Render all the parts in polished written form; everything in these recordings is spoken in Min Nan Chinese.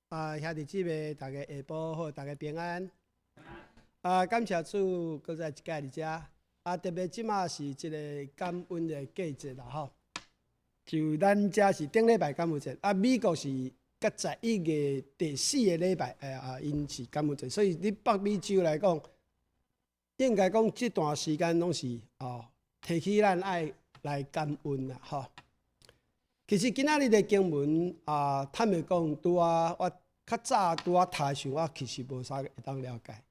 啊，兄弟姊妹，大家下晡好，大家平安。啊，感謝主，閣再一擺佇遮。啊，特別這馬是這个感恩的季節啦，吼。就咱遮是頂禮拜感恩節，啊，美國是佮11月第四个禮拜，哎啊，𪜶是感恩節，所以你北美洲來講，應該講這段時間攏是哦，提起咱愛來感恩啦，吼。其實今仔日的經文啊，坦白講，拄仔我較早拄仔讀的時，我其實無啥會當了解。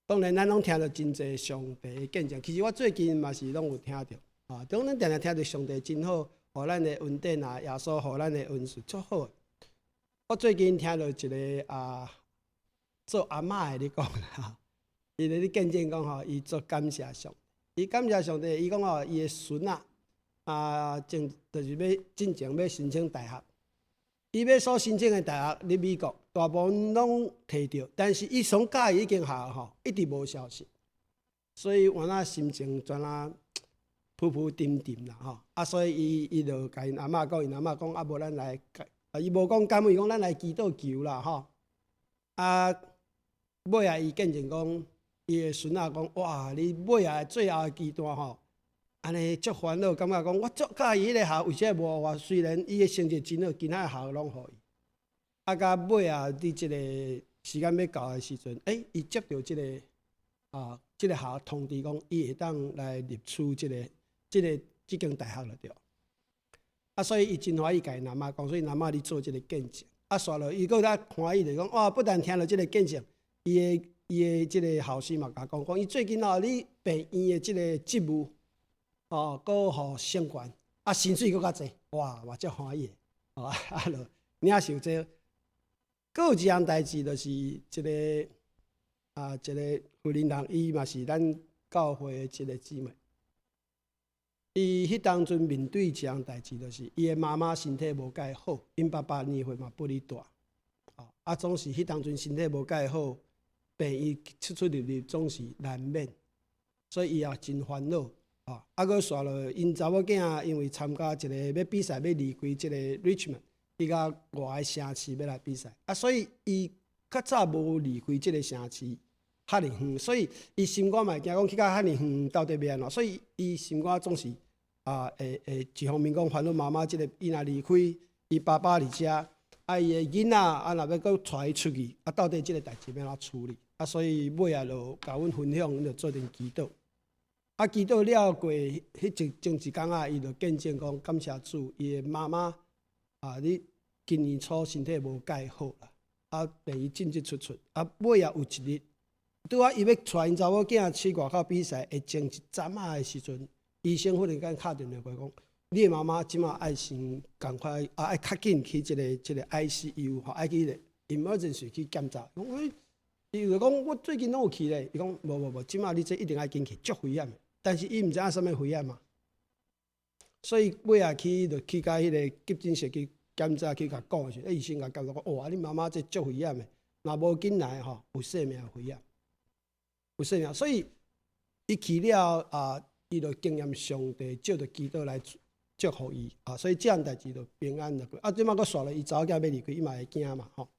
當然，咱攏聽著真濟上帝的見證。其實我最近嘛是攏有聽著，啊，當咱定定聽著上帝真好，予咱的恩典啊，耶穌予咱的恩賜足好。我最近聽著一个啊，做阿嬤的咧講，哈，伊咧咧見證講吼，伊足感謝上帝，伊感謝上帝，伊講吼，伊的孫仔啊，正就是欲進前欲申請大學，伊欲所申請的大學佇美國，大部分攏提著，但是伊上佮意彼間學校吼，一直無消息，所以原來心情全啊浮浮沉沉啦吼，啊，所以伊就共𪜶阿嬤講，𪜶阿嬤講啊，無咱來，啊，伊無講感恩，伊講咱來祈禱求啦吼，啊，尾仔伊見證講，伊的孫仔講，哇，你尾仔最後的階段吼，按呢足煩惱，感覺講我足佮意彼个學校，為啥無予我？雖然伊的成績真好，其他的學校攏予伊。啊，到尾仔佇這个時間欲到的時陣，欸，伊接著這个啊，這个學校通知講，伊會當來錄取這間大學了對。啊，所以伊真歡喜，共𪜶阿嬤講，所以阿嬤咧做這个見證。啊，煞落伊閣較歡喜，就講哇，不但聽著這个見證，伊的這个校師嘛共講，講伊最近哦，佇病院的這个職務。哦，閣予升懸，啊，薪水閣較濟，哇，嘛足歡喜的，哦，啊，就領受這个。閣有一項代誌，就是一个啊，一个婦人人，伊嘛是咱教會的一个姊妹。伊彼當陣面對一項代誌，就是伊的媽媽身體無蓋好，𪜶爸爸年歲嘛不哩大，哦，啊，總是彼當陣身體無蓋好，病院出出入入總是難免，所以伊也真煩惱。啊，啊，閣煞落𪜶查某囝因為參加一个欲比賽，欲離開這个 Richmond，去到外个城市欲來比賽，啊，所以伊較早無離開這个城市遐爾遠，所以伊心肝嘛會驚講去到遐爾遠到底欲按怎，所以伊心肝總是啊，會一方面講煩惱媽媽這个伊若離開，伊爸爸佇遮，啊，伊的囡仔啊，若欲閣帶伊出去，啊，到底這个代誌欲按怎處理？啊，所以尾仔就共阮分享，阮就做陣祈禱。啊，祈禱了過彼一前一工仔，伊就見證講感謝主，伊的媽媽啊，佇今年初身體無蓋好啦，啊，病院進進出出，啊，尾仔有一日，拄仔伊欲帶𪜶查某囝去外口比賽的前一陣仔的時陣，醫生忽然間敲電話過來講，你的媽媽這馬愛先趕快啊，愛較緊去這个 ICU 吼，愛去彼个 emergency 去檢查。講，伊就講我最近攏有去咧，伊講無無無，這馬你這一定愛緊去，足危險的。但是伊毋知影啥物危險嘛，所以尾仔去就去共彼个急診室去檢查去共講的時陣，醫生共講講，哇，你媽媽這足危險的，若無緊來吼，有生命危險，有生命。所以伊去了啊，伊就經驗上帝藉著祈禱來祝福伊啊，所以這項代誌就平安就過。啊，這馬閣煞落伊查某囝欲離開，伊嘛會驚嘛吼，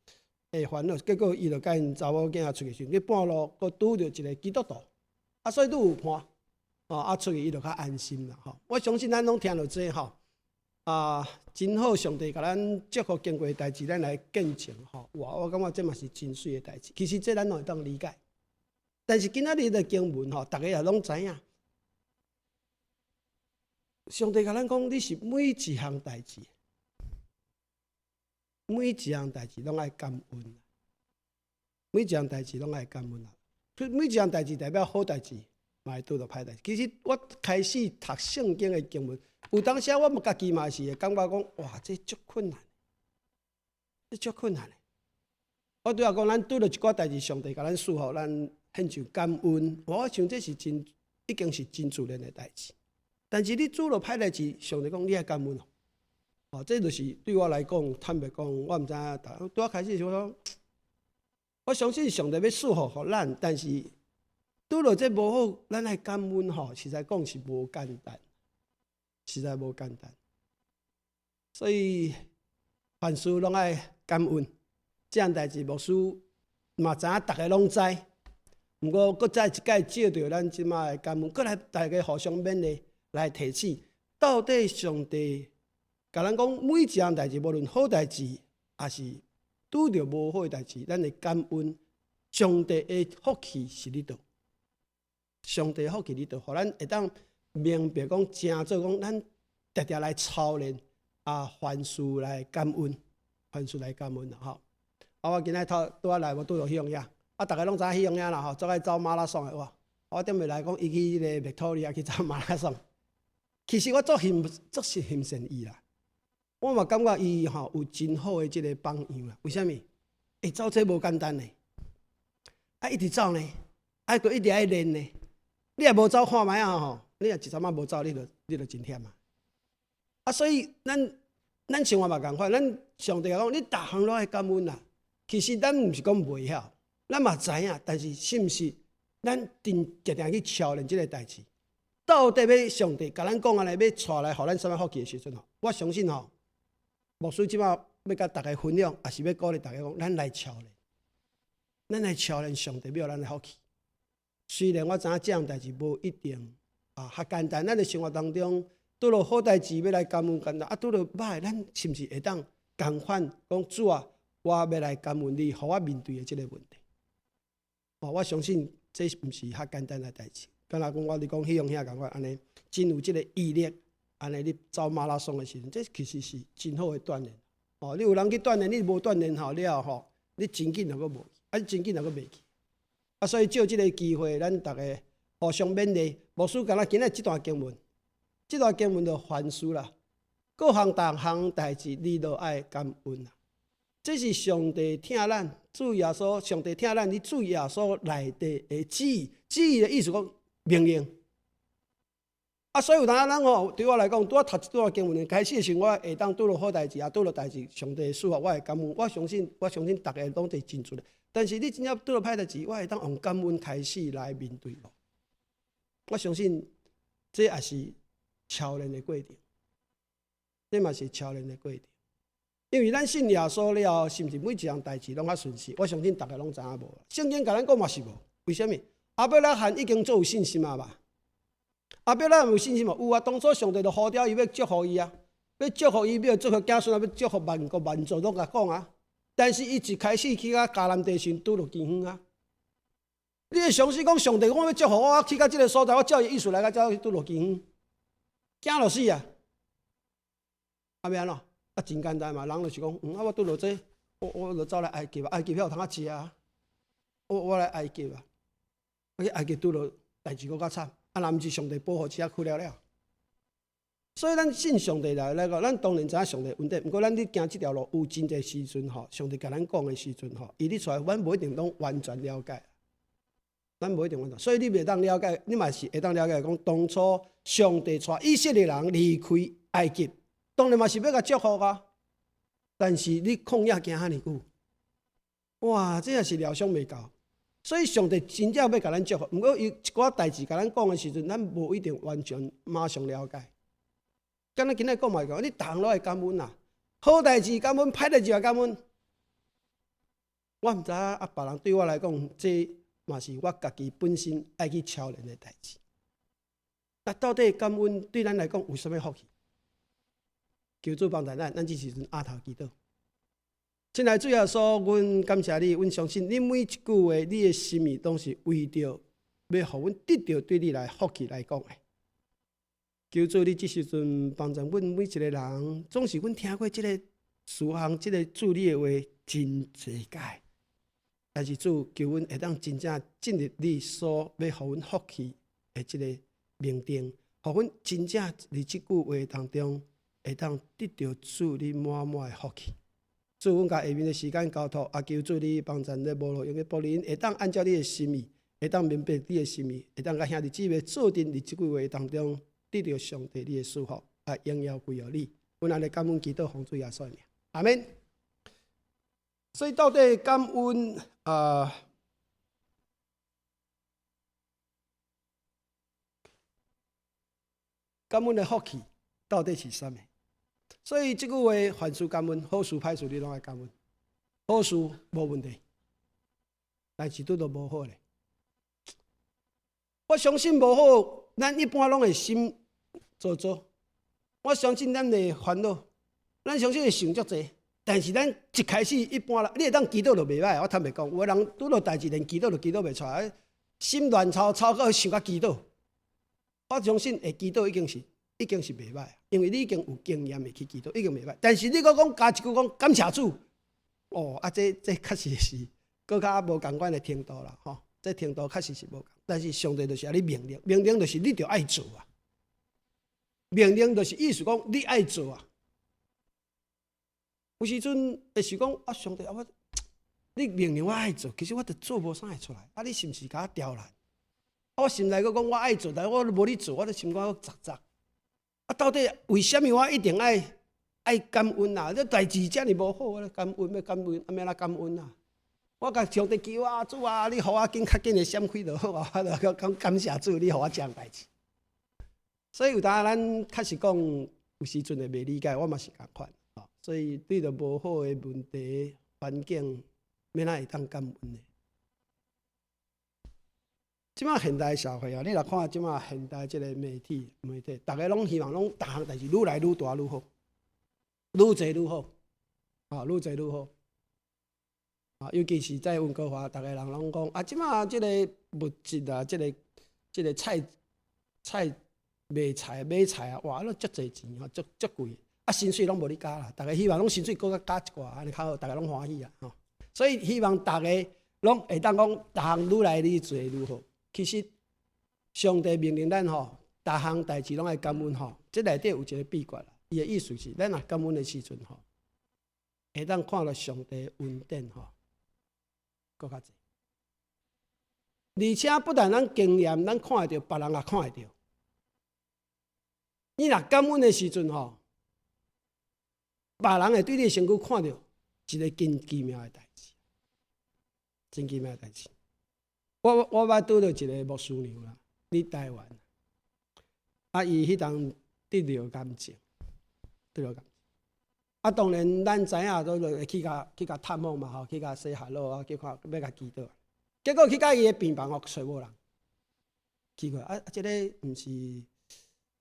會煩惱。結果伊就共𪜶查某囝出去時，去半路閣拄著一个基督徒，啊，所以拄有伴。哦，啊，出去伊就較安心啦，吼！我相信咱攏聽著這吼，啊，真好！上帝共咱祝福經過代誌，咱來見證吼。哇，我感覺這嘛是真媠的代誌。其實這咱攏會當理解，但是今仔日的經文吼，逐家也攏知影。上帝共咱講，你是每一項代誌，每一項代誌攏愛感恩，每一項代誌攏愛感恩啊！每一項代誌代表好代誌，嘛會拄著歹代誌。其實我開始讀聖經的經文，有當時我家己嘛是會感覺講，哇，這足困難，這足困難的。我拄仔講，咱拄著一寡代誌，上帝共咱賜福，咱獻上感恩。我想這是真，已經是真自然的代誌。但是你拄著歹代誌，上帝講你愛感恩哦。哦，這就是對我來講，坦白講，我毋知影。拄仔開始時我講，我相信上帝欲賜福予咱，但是拄著這無好，咱愛感恩吼，實在講是無簡單，實在無簡單。所以凡事攏愛感恩，這項代誌牧師嘛知影，逐家攏知。毋過，閣再一擺借著咱這馬的感恩，閣來大家互相勉勵來提醒，到底上帝共咱講每一項代誌，無論好代誌，抑是拄著無好的代誌，咱會感恩上帝的福氣是佇佗？上帝的福氣佇佗？予咱會當明白講，成做講咱定定來操練啊，凡事來感恩，凡事來感恩啦吼。啊，我今仔頭拄仔來，無拄著彼樣嘢，啊，逐家攏知影彼樣嘢啦吼，足愛走馬拉松的哇。我頂暝來講，伊去彼個維多利亞去走馬拉松。其實我足羨足是羨羨伊啦，我嘛感覺伊吼有真好的這個榜樣啦。為啥物？欸，走這無簡單呢，啊，一直走呢，啊，閣一直愛練呢。你若無走看覓仔吼，你若一陣仔無走，你就真忝啊。啊，所以咱生活嘛仝款，咱上帝講，你逐項攏愛感恩啦。其實咱毋是講袂曉，咱嘛知影，但是是毋是咱定定定去操練這個代誌？到底欲上帝共咱講按呢，欲帶來予咱啥物福氣的時陣吼？我相信吼，牧師這擺欲共大家分享，抑是欲鼓勵大家講，咱來操練，咱來操練上帝欲予咱的福氣。雖然我知影這項代誌無一定啊，較簡單，咱的生活當中拄著好代誌欲來感恩簡單，啊拄著歹，咱是毋是會當仝款講主啊？我欲來感恩你，予我面對的這個問題。哦，我相信這毋是較簡單的代誌。敢若講我佇講彼樣遐仝款按呢，真有這個毅力，按呢你走馬拉松的時陣，這其實是真好的鍛鍊。哦，你有人去鍛鍊，你無鍛鍊吼了後吼，你真緊就閣無去，啊，真緊就閣袂去。啊，所以借這個機會，咱逐家互相勉勵。牧師敢若今仔這段經文，這段經文就凡事啦，各項逐項代誌，你都愛感恩啦。這是上帝疼咱，主耶穌，上帝疼咱，佇主耶穌內底的旨意，旨意的意思講命令。啊，所以有當咱吼，對我來講，拄仔讀這段經文開始的時陣，我會當拄著好代誌，啊，拄著代誌，上帝賜福，我會感恩。我相信，我相信逐家攏會真順的。但是你真正拄著歹代誌，我會當用感恩開始來面對無？我相信這也是操練的過程，這嘛是操練的過程。因為咱信耶穌了後，是毋是每一項代誌攏較順遂？我相信逐家攏知影無。聖經共咱講嘛是無。為啥物？亞伯拉罕已經足有信心啊吧？亞伯拉罕有信心無？有啊！當初上帝就呼召伊欲祝福伊啊，欲祝福伊，欲祝福子孫啊，欲祝福萬國萬族，攏共講啊。但是伊一開始去到迦南地時，拄著饑荒啊。你會相信講上帝講欲祝福我，我去到這個所在，我照伊意思來到遮拄著饑荒，驚就死啊！啊欲按怎？啊，真簡單嘛，人就是講，嗯，啊，我拄著這，我就走來埃及啊，埃及遐有通仔食啊，我來埃及啊，我去埃及拄著代誌閣較慘，啊，若毋是上帝保護，這去了了。所以咱信上帝來來講，咱當然知影上帝恩典，毋過咱咧行這條路有真濟時陣吼，上帝共咱講的時陣吼，伊咧帶，咱無一定攏完全了解，咱無一定完全，所以你袂當了解，你嘛是會當了解講，當初上帝帶以色列人離開埃及。當然嘛是欲共祝福啊，但是你曠野行遐爾久，哇，這也是料想袂到。所以上帝真正欲共咱祝福，毋過伊一寡代誌共咱講的時陣，咱無一定完全馬上了解。敢若今仔講嘛是講，你逐項攏愛感恩啦，好代誌感恩，歹代誌也感恩。我毋知影啊，別人對我來講，這嘛是我家己本身愛去操練的代誌。那到底感恩對咱來講有啥物福氣？求主幫助咱，咱這時陣阿頭祈禱。親愛的主耶穌，阮感謝你，阮相信你每一句話，你的心意攏是為著欲予阮得著對你來福氣來講的。求主你這時陣幫助阮每一個人，總是阮聽過這個事項，這個主你的話真濟擺，但是主求阮會當真正進入你所欲予阮福氣的這個命定，予阮真正佇這句話當中。會當得著主你滿滿的福氣。主，阮共下面的時間交託，啊，求主你幫助咧無路用的僕人，會當按照你的心意，會當明白你的心意，會當共兄弟姊妹做陣佇這句話當中得著上帝你的祝福，啊，榮耀歸予你。阮按呢感恩祈禱，奉主耶穌的名，阿們。所以到底感恩啊，感恩的福氣到底是啥物？所以這句話，凡事感恩，好事歹事你攏愛感恩。好事無問題，但是拄著無好咧。我相信無好，咱一般攏會心做做。我相信咱會煩惱，咱相信會想足濟。但是咱一開始一般啦，你會當祈禱就袂䆀。我坦白講，有的人拄著代誌連祈禱都祈禱袂出來，心亂操操到想甲祈禱。我相信會祈禱已經是袂䆀，因為你已經有經驗會去祈禱，已經袂䆀。但是你閣講加一句講感謝主，哦，啊，這確實是閣較無仝款的程度啦，吼。這程度確實是無仝，但是上帝就是按呢命令，命令就是你著愛做啊。命令就是意思講你愛做啊。有時陣會想講啊，上帝啊，我你命令我愛做，其實我著做無啥會出來。啊，你是毋是共我刁難？啊，我心內閣講我愛做，但是我無咧做，我咧心肝閣雜雜。啊，到底為啥物我一定愛感恩啊？這代誌遮爾無好，我咧感恩欲感恩，啊欲按怎感恩啊？我共上帝求啊，主啊，你予我緊較緊的閃開就好啊！我就講感謝主，你予我這項代誌。所以有當咱確實講，有時陣會袂理解，我嘛是仝款。所以對著無好的問題環境，欲按怎會當感恩呢？這馬現代社會啊，你若看這馬現代這个媒體，媒體，逐个攏希望攏逐項代誌愈來愈大愈好，愈濟愈好，啊，愈濟愈好。啊，尤其是在溫哥華，逐个人攏講啊，這馬這个物質啊，這个菜菜賣菜買菜啊，哇，攏足濟錢吼，足足貴。啊，薪水攏無咧加啦，逐个希望攏薪水閣較加一寡，按呢較好，逐个攏歡喜啊，吼。所以希望逐个攏會當講，逐項愈來愈濟愈好。其實上帝命令咱吼，逐項代誌攏愛感恩吼，這內底有一个秘訣啦。伊的意思是，咱若感恩的時陣吼，會當看著上帝恩典吼，閣較濟。而且不但咱經驗，咱看會著，別人也看會著。你若感恩的時陣吼，別人會對你的身軀看著一个真奇妙的代誌，真奇妙的代誌。我捌拄著一个牧師娘啦，佇台灣，啊，伊彼當得著癌症，得著癌症。啊，當然咱知影都會去共探訪嘛吼，去共 say hello 啊，去看欲共祈禱。結果去到伊的病房哦，揣無人。奇怪，啊，這个毋是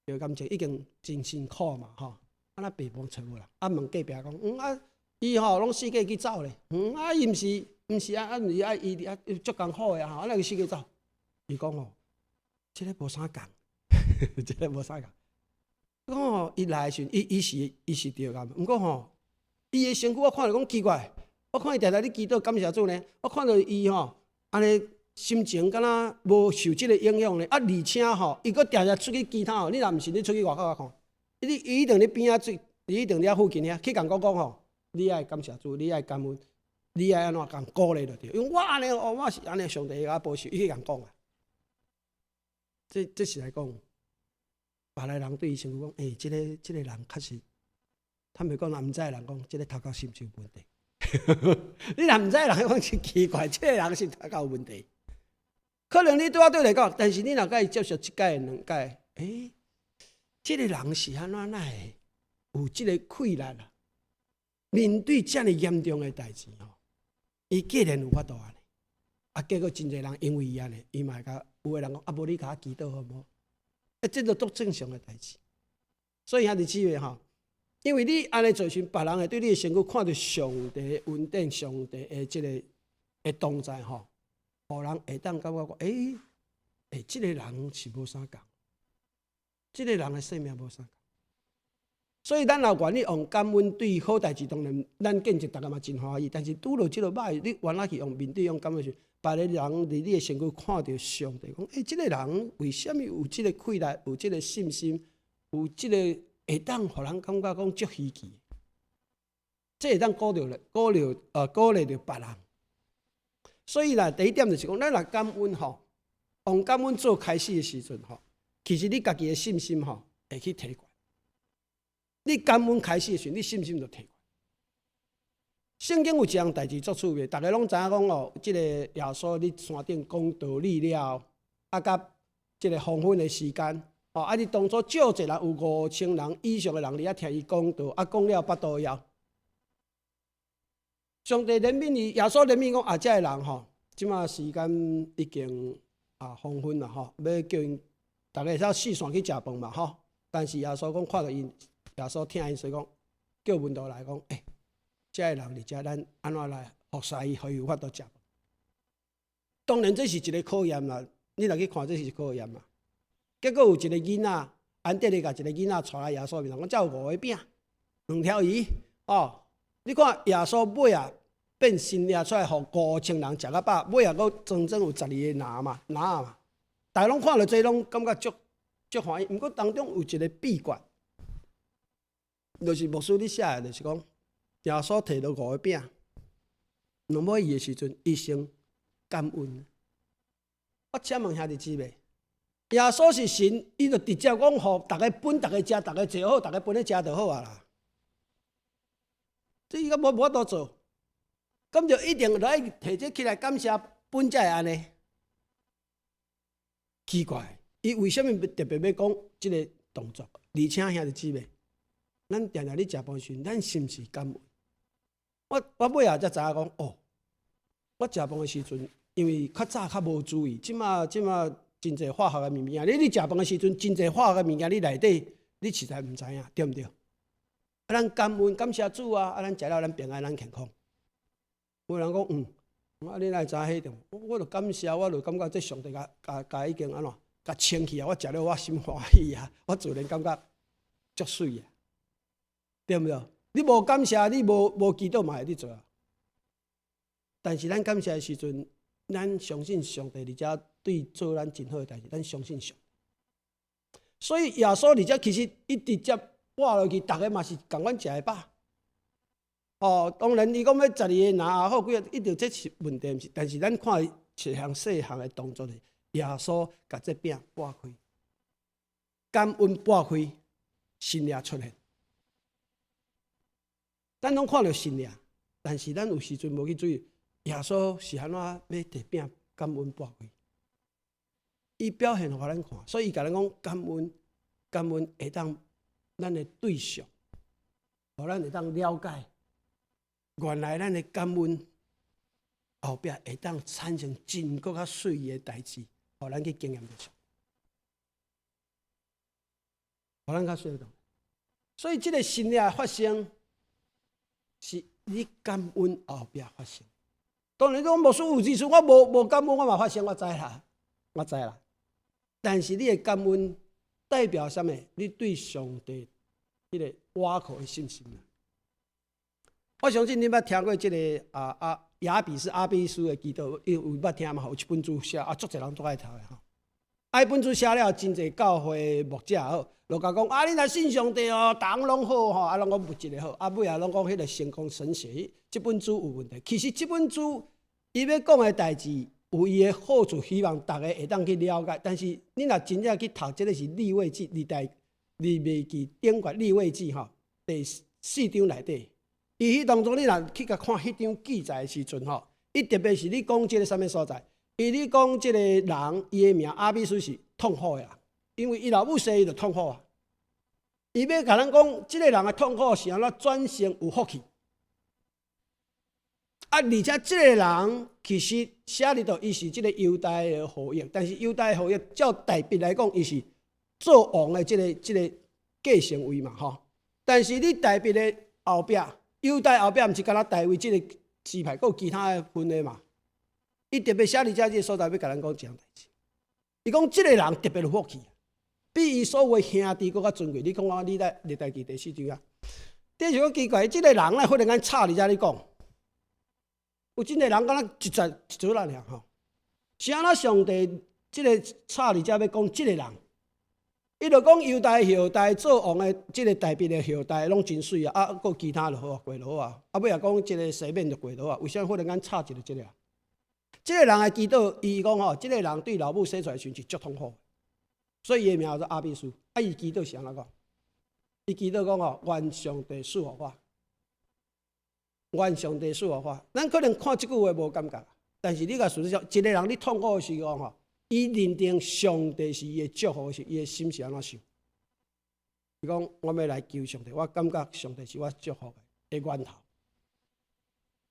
得癌症已經真辛苦嘛吼，啊，若病房揣無人，啊，問隔壁講，啊，伊吼攏四界去走咧，啊，伊毋是啊，啊，毋是啊，伊啊足艱苦的吼，啊，哪會四界走？伊講吼，這个無啥仝，這个無啥仝。講吼，伊來的時陣，伊是著癌，毋過吼，伊的身軀我看著講奇怪，我看伊定定咧祈禱感謝主呢，我看著伊吼，按呢心情敢若無受這个影響呢，啊，而且吼，伊閣定定出去其他吼，你若毋信，你出去外口仔看，伊一定佇邊仔，伊一定佇遐附近遐，去共講講吼，你愛感謝主，你愛感恩，你愛按怎共鼓勵就對，因為我按呢哦，我是按呢，上帝會共我保守，伊去共講啊。這是來講，別个人對伊身軀講，欸，這个人確實，坦白講，若毋知的人講，這个頭殼是毋是有問題？你若毋知的人講是奇怪，這个人是頭殼有問題。可能你拄仔對來講，但是你若共伊接觸一擺兩擺，欸，這个人是按怎哪會有這个氣力啊？面對遮爾嚴重的代誌吼，伊竟然有法度按呢？啊，結果真濟人因為伊按呢，伊嘛會共有的人講，啊，無你共我祈禱好無？欸，這都足正常的代誌。所以兄弟姊妹吼，因為你按呢做時，別人會對你的身軀看著上帝的恩典、上帝的這个的同在吼，予人會當感覺講，欸，欸，這个人是無啥仝，這个人的生命無啥仝。所以咱若願意用感恩對好代誌，當然咱見證逐个嘛真歡喜。但是拄著這个歹，你原來去用面對用感恩時，別个人佇你的身軀看著上帝，講，欸，這个人為啥物有這个氣力，有這个信心，有這个會當予人感覺講足稀奇，這會當鼓勵咧，鼓勵著別人。所以啦，第一點就是講，咱若感恩吼，用感恩做開始的時陣吼，其實你家己的信心吼會去提懸。你感恩開始的時陣，你信心就提懸。聖經有一項代誌足趣味，逐个攏知影講哦，這个耶穌佇山頂講道理了後，啊，佮這个黃昏的時間，哦，啊，你當初召集人有5000人以上的人佇遐聽伊講道，啊，講了腹肚枵。上帝憐憫伊，耶穌憐憫講啊，這个人吼，這馬時間已經啊黃昏啦吼，欲叫𪜶逐家會使四散去食飯嘛吼。但是耶穌講看著𪜶，耶穌疼𪜶，所以講叫門徒來講，欸，這个人佇遮，咱按怎來服侍伊，予伊有法度食飯。當然這是一個考驗啦，你若去看這是考驗啦。結果有一個囡仔，安德烈共一個囡仔帶來耶穌面前，講這有五個餅，兩條魚，哦，你看耶穌尾仔變神蹟出來，予5000人食較飽，尾仔閣整整有12個籃嘛，籃嘛，逐家攏看著這攏感覺足足歡喜。毋過當中有一個秘訣，就是牧師咧寫的，就是講耶穌提著五個餅，兩尾魚的時陣，伊先感恩。我請問兄弟姊妹，耶穌是神，伊就直接講，予逐家分，逐家食，逐家坐好，逐家分咧食就好啊啦。這伊閣無法度做，咁就一定來提這起來感謝分才會按呢。奇怪，伊為啥物特別欲講這个動作？而且兄弟姊妹，咱定定咧食飯時，咱是毋是感恩？我尾後才知影講，哦，我食飯的時陣，因為較早較無注意，這馬真濟化學的物件。你咧食飯的時陣，真濟化學的物件，你內底你實在毋知影，對毋對？啊，咱感恩感謝主啊！啊，咱食了咱平安，咱健康。有人講，啊，你哪會知彼種？我就感謝，我就感覺這上帝共共共已經按怎，共清氣啊！我食了我心歡喜啊！我自然感覺足媠啊，對毋對？你無感謝，你無祈禱嘛會咧做啊。但是咱感謝的時陣，咱相信上帝佇遮對做咱真好的代誌，咱相信上帝。所以耶穌佇遮其實伊直接倚落去，逐家嘛是仝款食會飽。哦，當然伊講欲12個籃也好，幾个一定這是問題，毋是？但是咱看一項細項的動作，耶穌共這餅擘開，感恩擘開，神蹟出現。咱攏看著神蹟，但是咱有時陣無去注意，耶穌是按怎欲提餅感恩擘開？伊表現予咱看，所以伊共咱講感恩，感恩會當咱的對象，予咱會當了解，原來咱的感恩後壁會當產生真閣較媠的代誌，予咱去經驗著。予咱較媠懂。所以這个神蹟發生，是你感恩後壁發生。當然，講牧師有意思，我無感恩，我嘛發生，我知啦，我知啦。但是你的感恩代表啥物？你對上帝彼個倚靠的信心。我相信你捌聽過這个啊雅比斯阿比斯的祈禱，有捌聽嘛？有一本書寫啊，足濟人都愛讀的吼。啊，彼本書寫了，真濟教會牧者好，就共講啊，你若信上帝哦，逐項攏好吼，啊，攏講物質的好，啊，尾仔攏講彼个成功神學，這本書有問題。其實這本書伊欲講的代誌有伊的好處，希望逐家會當去了解。但是你若真正去讀，這个是利未記，利未記頂懸利未記吼，第四章內底，伊彼當中你若去共看彼章記載的時陣吼，伊特別是咧講這个啥物所在？伊咧講這个人，伊的名雅比斯是痛苦的啦，因為伊老母生伊就痛苦啊。伊欲共咱講，這个人的痛苦是按怎轉成有福氣。啊，而且這个人其實寫佇度，伊是這个猶大的後裔，但是猶大的後裔照大衛來講，伊是做王的這个繼承位嘛，吼。但是你大衛的後壁，猶大後壁毋是干焦大衛這个支派，閣有其他的分的嘛。伊特別寫佇遮這个所在，欲共咱講一項代誌。伊講這个人特別有福氣，比伊所有的兄弟閣較尊貴。你看看你佇歷代志第四章啊，這是講奇怪，這个人咧忽然間插佇遮咧講，有真濟人敢若一節一撮仔爾吼。是按怎上帝這个插佇遮欲講這个人？伊就講猶大後代做王的這个大衛的後代攏真媠啊，啊，閣其他就好啊，過就好啊。啊，尾仔講這个西緬就過就好啊。為啥忽然間插一个這个？這个人的祈禱，伊講吼，這个人對老母生出來時陣是足痛苦，所以伊的名叫做雅比斯。啊，伊祈禱是按怎講？伊祈禱講吼，願上帝賜予我，願上帝賜予我。咱可能看這句話無感覺，但是你共事實上，一个人咧痛苦的時候吼，伊認定上帝是伊的祝福時，伊的心是按怎想？伊講我欲來求上帝，我感覺上帝是我祝福的源頭。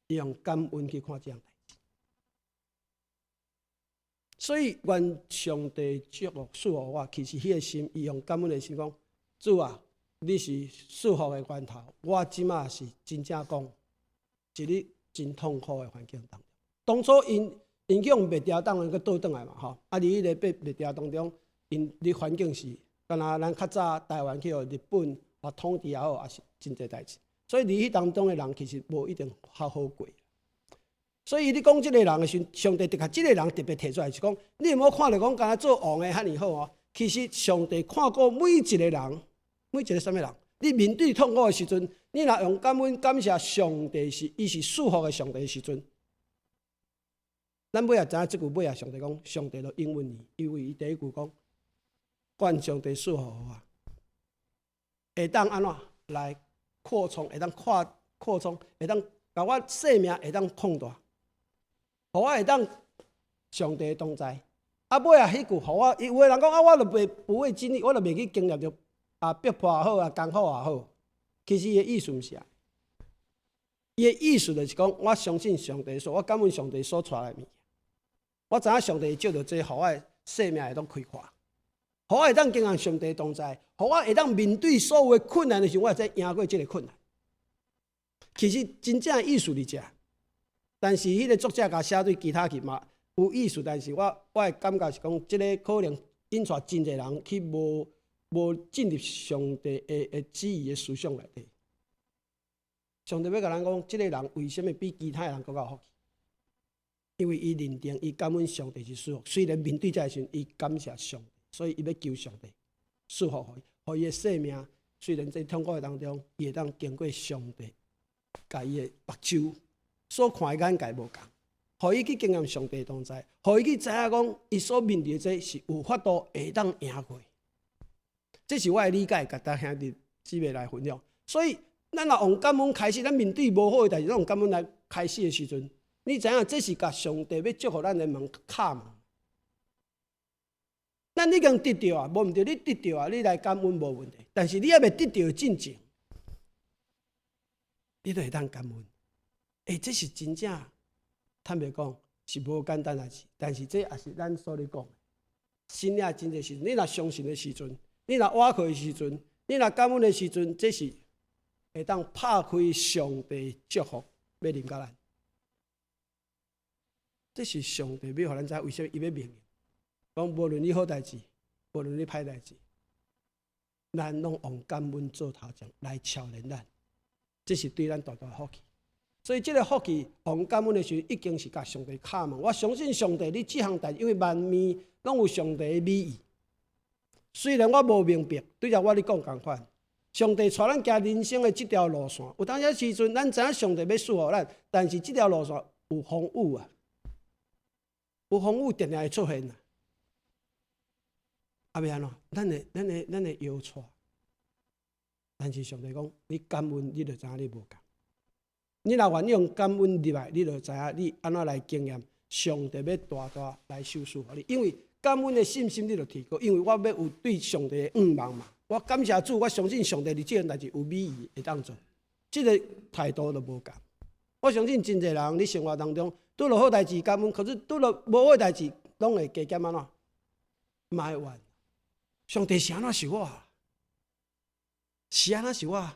伊用感恩去看這項代誌。所以願上帝祝福賜予我，其實彼个心，伊用感恩的心講：主啊，你是賜福的源頭，我這馬是真正講，佇咧真痛苦的環境當中。當初𪜶去予滅掉，當然閣倒轉來嘛吼。啊，佇彼个被滅掉當中，𪜶佇環境是，敢若咱較早台灣去予日本啊統治也好，也是真濟代誌。所以佇彼當中的人其實無一定較好過。所以你講這个人的時陣，上帝就共這个人特別提出來，是講你毋好看著講敢若做王的遐爾好哦。其實上帝看顧每一個人，每一個啥物人，你面對痛苦的時陣，你若用感恩感謝上帝是伊是賜福的上帝的時陣，咱尾仔知影這句尾仔上帝講，上帝就應允伊，因為伊第一句講，願上帝賜福予我，會當按怎來擴充，會當擴擴充，會當共我生命會當擴大。予我會當上帝同在，啊，尾仔彼句，予我，有的人講啊，我著袂不會經歷，我著袂去經歷著啊，逼迫也好啊，艱苦也好，其實伊的意思毋是按呢，伊的意思就是講，我相信上帝說，我感恩上帝所帶來的物件，我知影上帝藉著這，予我的生命會當開闊，予我會當經驗上帝同在，予我會當面對所有的困難的時候，我會使贏過這个困難。其實真正的意思佇遮。但是彼个作者共寫對其他去嘛有意思，但是我的感覺是講，這个可能引帶真濟人去無進入上帝的旨意的思想內底。上帝欲共咱講，這个人為啥物比其他人閣較有福氣？因為伊認定，伊感恩上帝是賜福，雖然面對這个時陣，伊感謝上帝，所以伊欲求上帝賜福予伊，予伊的生命雖然在痛苦的當中，伊會當經過上帝，共伊的目睭所看的眼界無仝，予伊去經驗上帝同在，予伊去知影講，伊所面對的這是有法度會當贏過。這是我的理解，共大兄弟姊妹來分享。所以，咱若用感恩開始，咱面對無好的代誌，咱用感恩來開始的時陣，你知影這是共上帝欲祝福咱的門敲門。咱已經得著啊，無毋對，你得著啊，你來感恩無問題。但是你猶未得著進前，你就會當感恩。欸，這是真正坦白講是無簡單代誌，但是這也是咱所咧講的。信仰真濟時陣，你若相信的時陣，你若倚靠的時陣，你若感恩的時陣，這是會當拍開上帝祝福欲臨到咱。這是上帝欲予咱知，為啥物伊欲命令？講無論你好代誌，無論你歹代誌，咱攏用感恩做頭前來超然咱，這是對咱大大福氣。所以這个福氣，用感恩的時陣，已經是共上帝敲門。我相信上帝，你這項代誌，因為萬物攏有上帝的美意。雖然我無明白，對著我咧講仝款。上帝帶咱行人生的這條路線，有當時時陣，咱知影上帝欲賜予咱，但是這條路線有風雨啊，有風雨定定會出現啊。啊，欲按怎？咱會搖掣。但是上帝講，你感恩，你就知影你無仝。你若願意用感恩入來，你就知影你按怎來經驗上帝欲大大來賞賜予你。因為感恩的信心你就提高，因為我欲有對上帝的向望嘛。我感謝主，我相信上帝佇這項代誌有美意會當做，這个態度就無仝。我相信真濟人佇生活當中拄著好代誌感恩，可是拄著無好代誌，攏會加減按怎？嘛會怨。上帝是按怎想我？是按怎想我？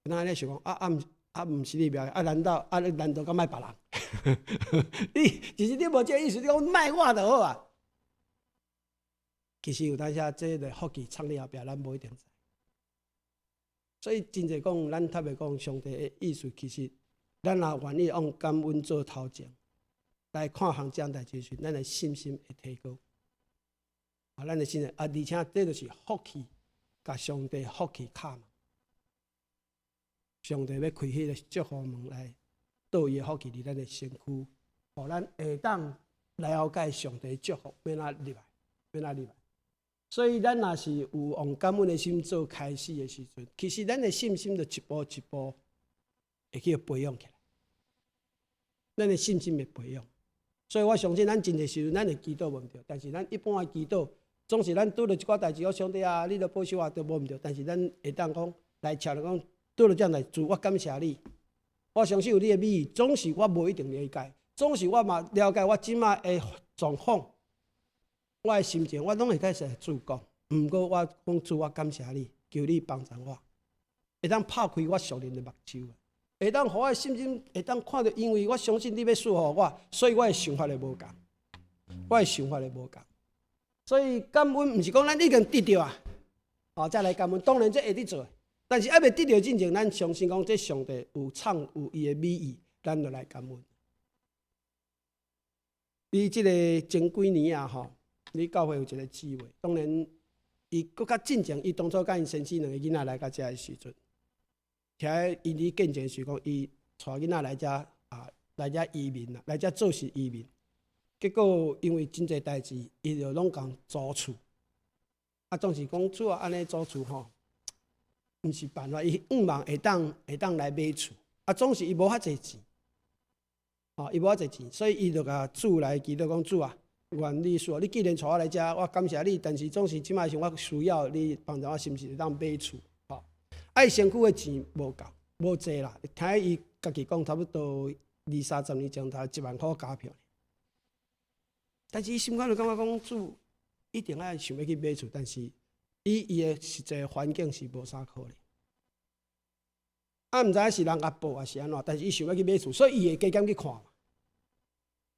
那你想講啊啊毋啊毋是你掠啊？難道啊？你難道閣莫別人？你其實你無這个意思，你講莫我就好啊。其實有當時這个福氣藏佇後壁，咱無一定知。所以真濟講，咱特別講上帝的意思，其實咱若願意用感恩做頭前來看項這項代誌時，咱的信心會提高。啊，咱的信心啊，而且這就是福氣，共上帝福氣敲門。上帝欲開彼个祝福門來倒伊的福氣佇咱的身軀，予咱會當來了解上帝祝福欲按怎入來，欲按怎入來。所以，咱若是有用感恩的心做開始的時陣，其實咱的信心就一步一步會去培養起來。咱的信心會培養，所以我相信咱真濟時陣，咱會祈禱無毋對，但是咱一般的祈禱，總是咱拄著一寡代誌，哦，上帝啊，你著保守我，都無毋對。但是咱會當講來超然講，拄著這樣代誌，主，我感謝你，我相信有你的美意，總是我無一定理解，總是我嘛了解我這馬的狀況，我的心情，我攏會共主講。毋過我講主，我感謝你，求你幫助我，會當拍開我屬靈的目睭，會當予我的信心會當看著，因為我相信你欲賜予我，所以我的想法會無仝，我的想法會無仝。所以感恩毋是講咱已經得著啊，哦，才來感恩。當然這會得做，但是猶未得著進前，咱相信講這上帝有創有伊的美意，咱就來感恩。你這個前幾年啊，吼，你教會有一個姊妹，當然伊閣較進前，伊當初佮𪜶先生兩个囡仔來到遮的時陣，聽𪜶佇見證時講，伊帶囡仔來遮啊，來遮移民啦，來遮做事移民。結果因為真濟代誌，伊就攏共租厝。啊，總是講主啊，按呢租厝吼，毋是辦法。伊向望會當來買厝，啊，總是伊無遐濟錢，吼，伊無遐濟錢，所以伊就共主來祈禱講主啊，願你賜，你既然帶我來遮，我感謝你。但是總是這擺時我需要你幫助我，是毋是會當買厝？吼，啊，伊身軀的錢無夠，無濟啦。聽伊家己講，差不多二三十年前，頭1萬箍加票。但是伊心肝就感覺講主一定愛想欲去買厝，但是伊的實際環境是無啥可能。啊，毋知影是人共報抑是按怎，但是伊想欲去買厝，所以伊會加減去看嘛。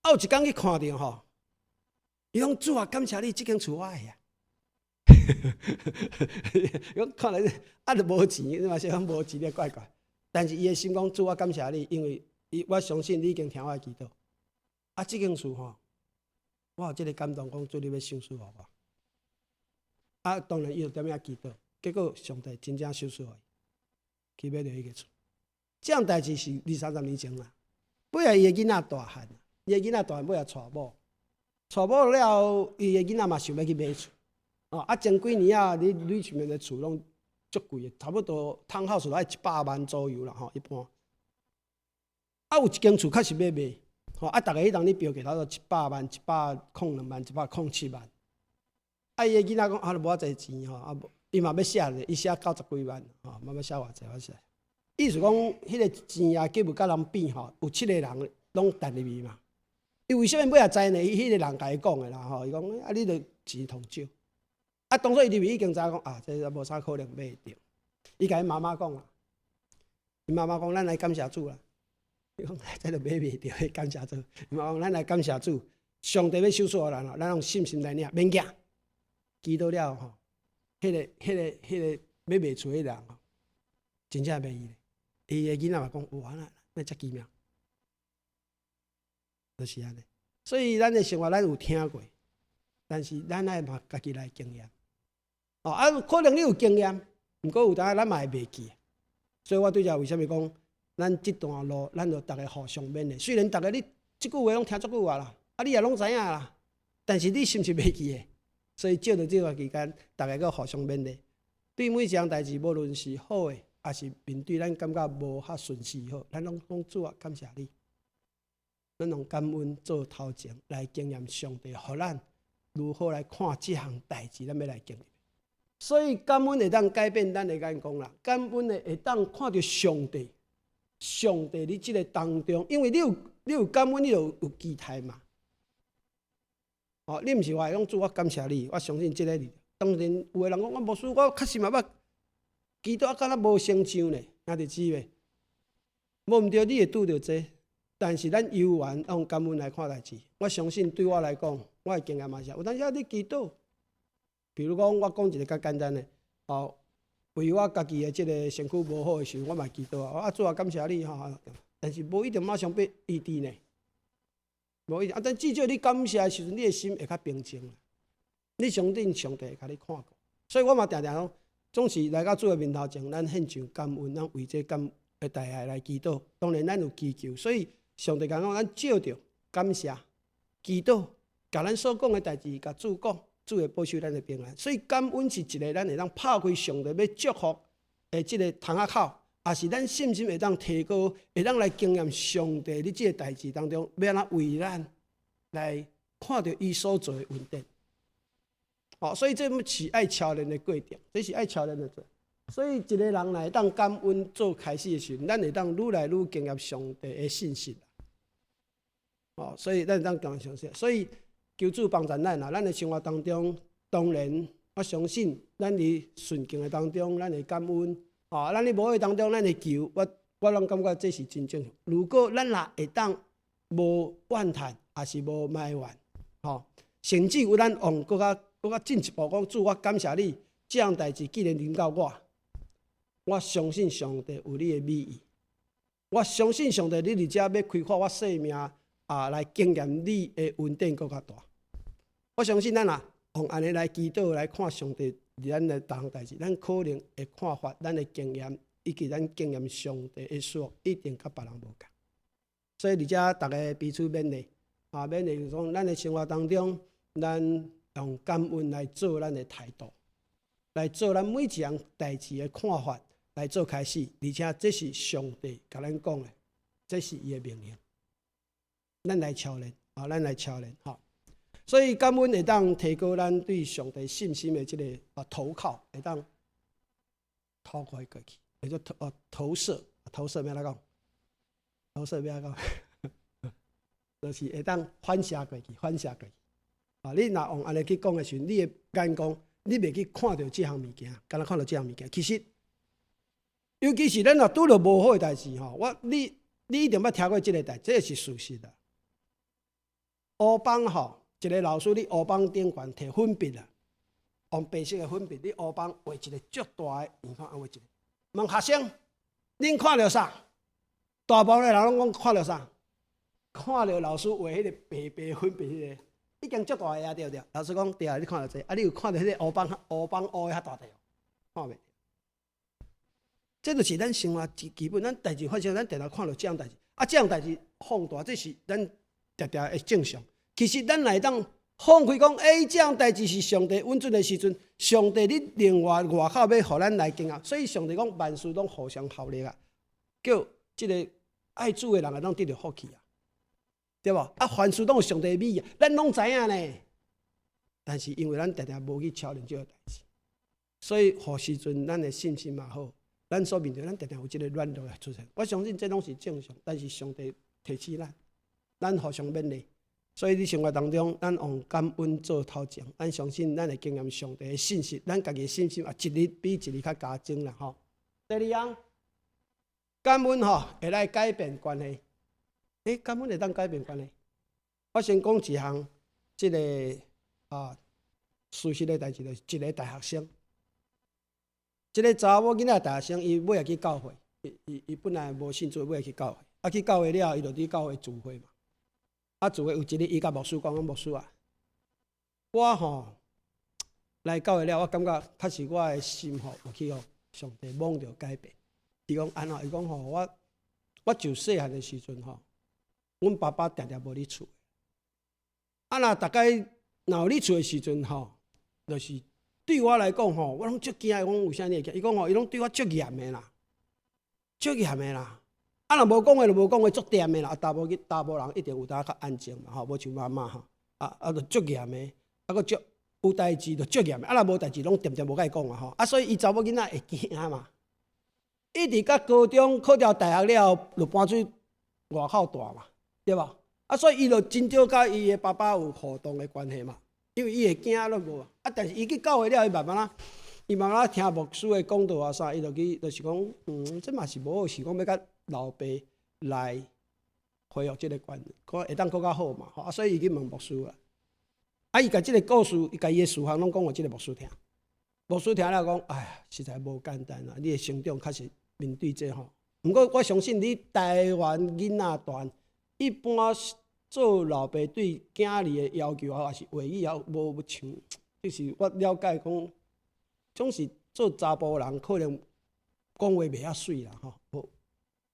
啊，有一工去看著吼，伊講主啊，感謝你，這間厝我愛啊。伊講看來啊，著無錢，你嘛是講無錢，你怪怪。但是伊的心講主啊，感謝你，因為伊我相信你已經聽我的祈禱。啊，這間厝吼。我有這个感動，講主你欲賞賜予我。啊，當然伊就踮遐祈禱，結果上帝真正賞賜予伊，去買著彼个厝。這項代誌是二三十年前啦。尾仔伊的囡仔大漢，伊的囡仔大漢尾仔娶某，娶某了後，伊的囡仔嘛想欲去買厝。哦，啊，前幾年啊，你 Richmond 的厝攏足貴的，差不多 townhouse 都愛100萬左右啦，吼，一般。啊，有一間厝確實欲賣。吼啊！逐家彼當咧標價差不多100萬、102萬、107萬。啊，伊的囡仔講啊，無遐濟錢吼，啊無，伊嘛欲寫咧，伊寫90幾萬，吼，嘛欲寫偌濟，我寫。意思講，彼个錢啊，計無佮人變吼，有七个人攏擲入去嘛。伊為啥物尾仔知呢？伊彼個人共伊講的啦，吼，伊講啊，你著錢通少。啊，當初伊入去已經知影講啊，這無啥可能買會著。伊共伊媽媽講啊，伊媽媽講，咱來感謝主啦。伊講這著買袂著，感謝主。伊媽講，咱來感謝主，上帝欲賞賜予咱咯，咱用信心來領，免驚。祈禱了吼，彼个欲賣厝彼個人吼，真正賣伊咧。伊的囡仔嘛講，哇，那遮奇妙，就是按呢。所以咱的生活咱有聽過，但是咱愛嘛家己來經驗。哦，啊，可能你有經驗，毋過有當咱嘛會袂記。所以我對遮為啥物講，咱這段路，咱就逐家互相勉勵。雖然逐家你這句話攏聽足久啊啦，啊你也攏知影啦，但是你是毋是袂記得？所以借著這段期間，逐家閣互相勉勵。對每一項代誌，無論是好的，抑是面對咱感覺無較順遂好，咱攏講主啊，感謝你。咱用感恩做頭前來經驗上帝，予咱如何來看這項代誌，咱欲來經驗。所以感恩會當改變咱的眼光啦，感恩的會當看著上帝，上帝佇這个當中，因為你有感恩，你就有期待嘛。哦，你毋是話講主，我感謝你，我相信這个。當然有的人講我牧師，我確實嘛捌祈禱，敢若無成就呢，兄弟姊妹，無毋對，你會拄著這，但是咱猶原用感恩來看代誌。我相信對我來講，我的經驗嘛是，有當時你祈禱，比如講我講一个較簡單的，哦，為我家己的這个身軀無好的時陣，我嘛祈禱啊，啊主啊感謝你吼，但是無一定馬上欲醫治呢，無一定啊，但至少你感謝的時陣，你的心會較平靜。你相信上帝會共你看顧，所以我嘛定定講，總是來到主的面頭前，咱獻上感恩，咱為這感的大愛來祈禱。當然，咱有祈求，所以上帝講講，咱借著感謝、祈禱，共咱所講的代誌，共主講，主會保守咱的平安。所以感恩是一个咱會當拍開上帝欲祝福的這个窗仔口，也是咱信心會當提高，會當來經驗上帝佇這个代誌當中，欲按怎為咱來看著伊所做的恩典。哦，所以這是愛操練的過程，這是愛操練的過程。所以一个人若會當感恩做開始的時陣，咱會當愈來愈經驗上帝的信實。哦，所以咱會當經驗上帝。所以求主幫助咱啊！咱的生活當中，當然我相信咱佇順境的當中，咱會感恩。哦，咱佇無好的當中，咱會求。我攏感覺這是真正常。如果咱若會當無怨嘆，抑是無埋怨，吼，甚至有咱往閣較進一步講，主，我感謝你，這項代誌既然臨到我，我相信上帝有你的美意，我相信上帝你佇遮欲開發我生命啊，來經驗你的恩典閣較大。我相信咱若用按呢來祈禱來看上帝佇咱的逐項代誌，咱可能會看法，咱的經驗以及咱經驗上帝的祝福，一定佮別人無仝。所以佇遮逐家彼此勉勵，啊，勉勵就是講，咱的生活當中，咱用感恩來做咱的態度，來做咱每一項代誌的看法來做開始，而且這是上帝共咱講的，這是伊的命令，咱來操練，啊，咱來操練，吼。所以感恩會當提高咱對上帝信心的這个啊投靠，會當投靠過去，或者投射，投射欲按怎講？投射欲按怎講？就是會當反射過去，反射過去。啊，你若用按呢去講的時陣，你的眼光，你袂去看著這項物件，敢若看著這項物件。其實，尤其是咱若拄著無好的代誌吼，你一定捌聽過這个代，這个是事實啊。烏枋吼，一个老師佇烏枋頂懸提粉筆啊，用白色的粉筆，佇烏枋畫一个足大的圓圈，畫一个。問學生，恁看著啥？大部分的人攏講看著啥？看著老師畫彼个白白粉筆彼个，已經足大个啊，對毋對？老師講對啊，你看著這個，啊，你有看著彼个烏枋烏的較大塊無？看袂？這就是咱生活基本，咱代誌發生，咱定定看著這項代誌，啊，這項代誌放大，這是咱定定的正常。其實咱若會當放開講，欸，這項代誌是上帝允准的時陣，上帝佇另外外口欲予咱來經驗，所以上帝講萬事攏互相效力啊，叫這个愛主的人會當得著福氣啊，對無？啊，凡事攏有上帝的美意，咱攏知影呢。但是因為咱定定無去操練這个代誌，所以予時陣咱的信心嘛好，咱所面對咱定定有這个軟弱的出現。我相信這攏是正常，但是上帝提醒咱，咱互相勉勵。所以佇生活當中，咱用感恩做頭前，咱相信咱會經驗上帝的信實，咱家己的信心也一日比一日較加增啦吼。第二項，感恩吼會來改變關係。欸，感恩會當改變關係。我先講一項，這个啊事實的代誌，就是一個大學生，一個查某囡仔大學生，伊尾仔去教會，伊本來無信主，尾仔去教會，啊去教會了，伊就佇教會聚會嘛。啊，聚會有一日，伊共牧師講，講牧師啊，我吼來教會了，我感覺確實我的心吼有去予上帝摸著改變。伊講按怎？伊講吼，我自細漢的時陣吼，阮爸爸定定無佇厝。啊，若逐擺若有佇厝的時陣吼，就是對我來講吼，我攏足驚。伊講為啥你會驚？伊講吼，伊攏對我足嚴的啦，足嚴的啦。啊，若無講話就無講話，足恬的啦。啊，查埔人一定有當較安靜嘛，吼，無像媽媽吼。啊啊，就足嚴的，啊，閣足有代誌就足嚴的。啊，若無代誌攏恬恬無共伊講啊，吼。啊，所以伊查某囡仔會驚嘛。一直到高中考著大學了後，就搬出去外口蹛嘛，對無？啊，所以伊就真少佮伊的爸爸有互動的關係嘛，因為伊會驚攏無。啊，但是伊去教會了，伊慢慢仔，伊慢慢仔聽牧師的講道啊啥，伊就去，就是講，這嘛是無好，是講欲佮老爸來恢復這个關係，看會當閣較好嘛。啊，所以伊去問牧師啦。啊，伊共這个故事，伊共伊的事項攏講予這个牧師聽。牧師聽了講，哎呀，實在無簡單啊！你的成長確實面對這吼。毋過我相信你台灣囡仔大，一般做老爸對囝兒的要求啊，抑是話語也無像，就是我了解講，總是做查埔人可能講話袂遐媠啦吼，無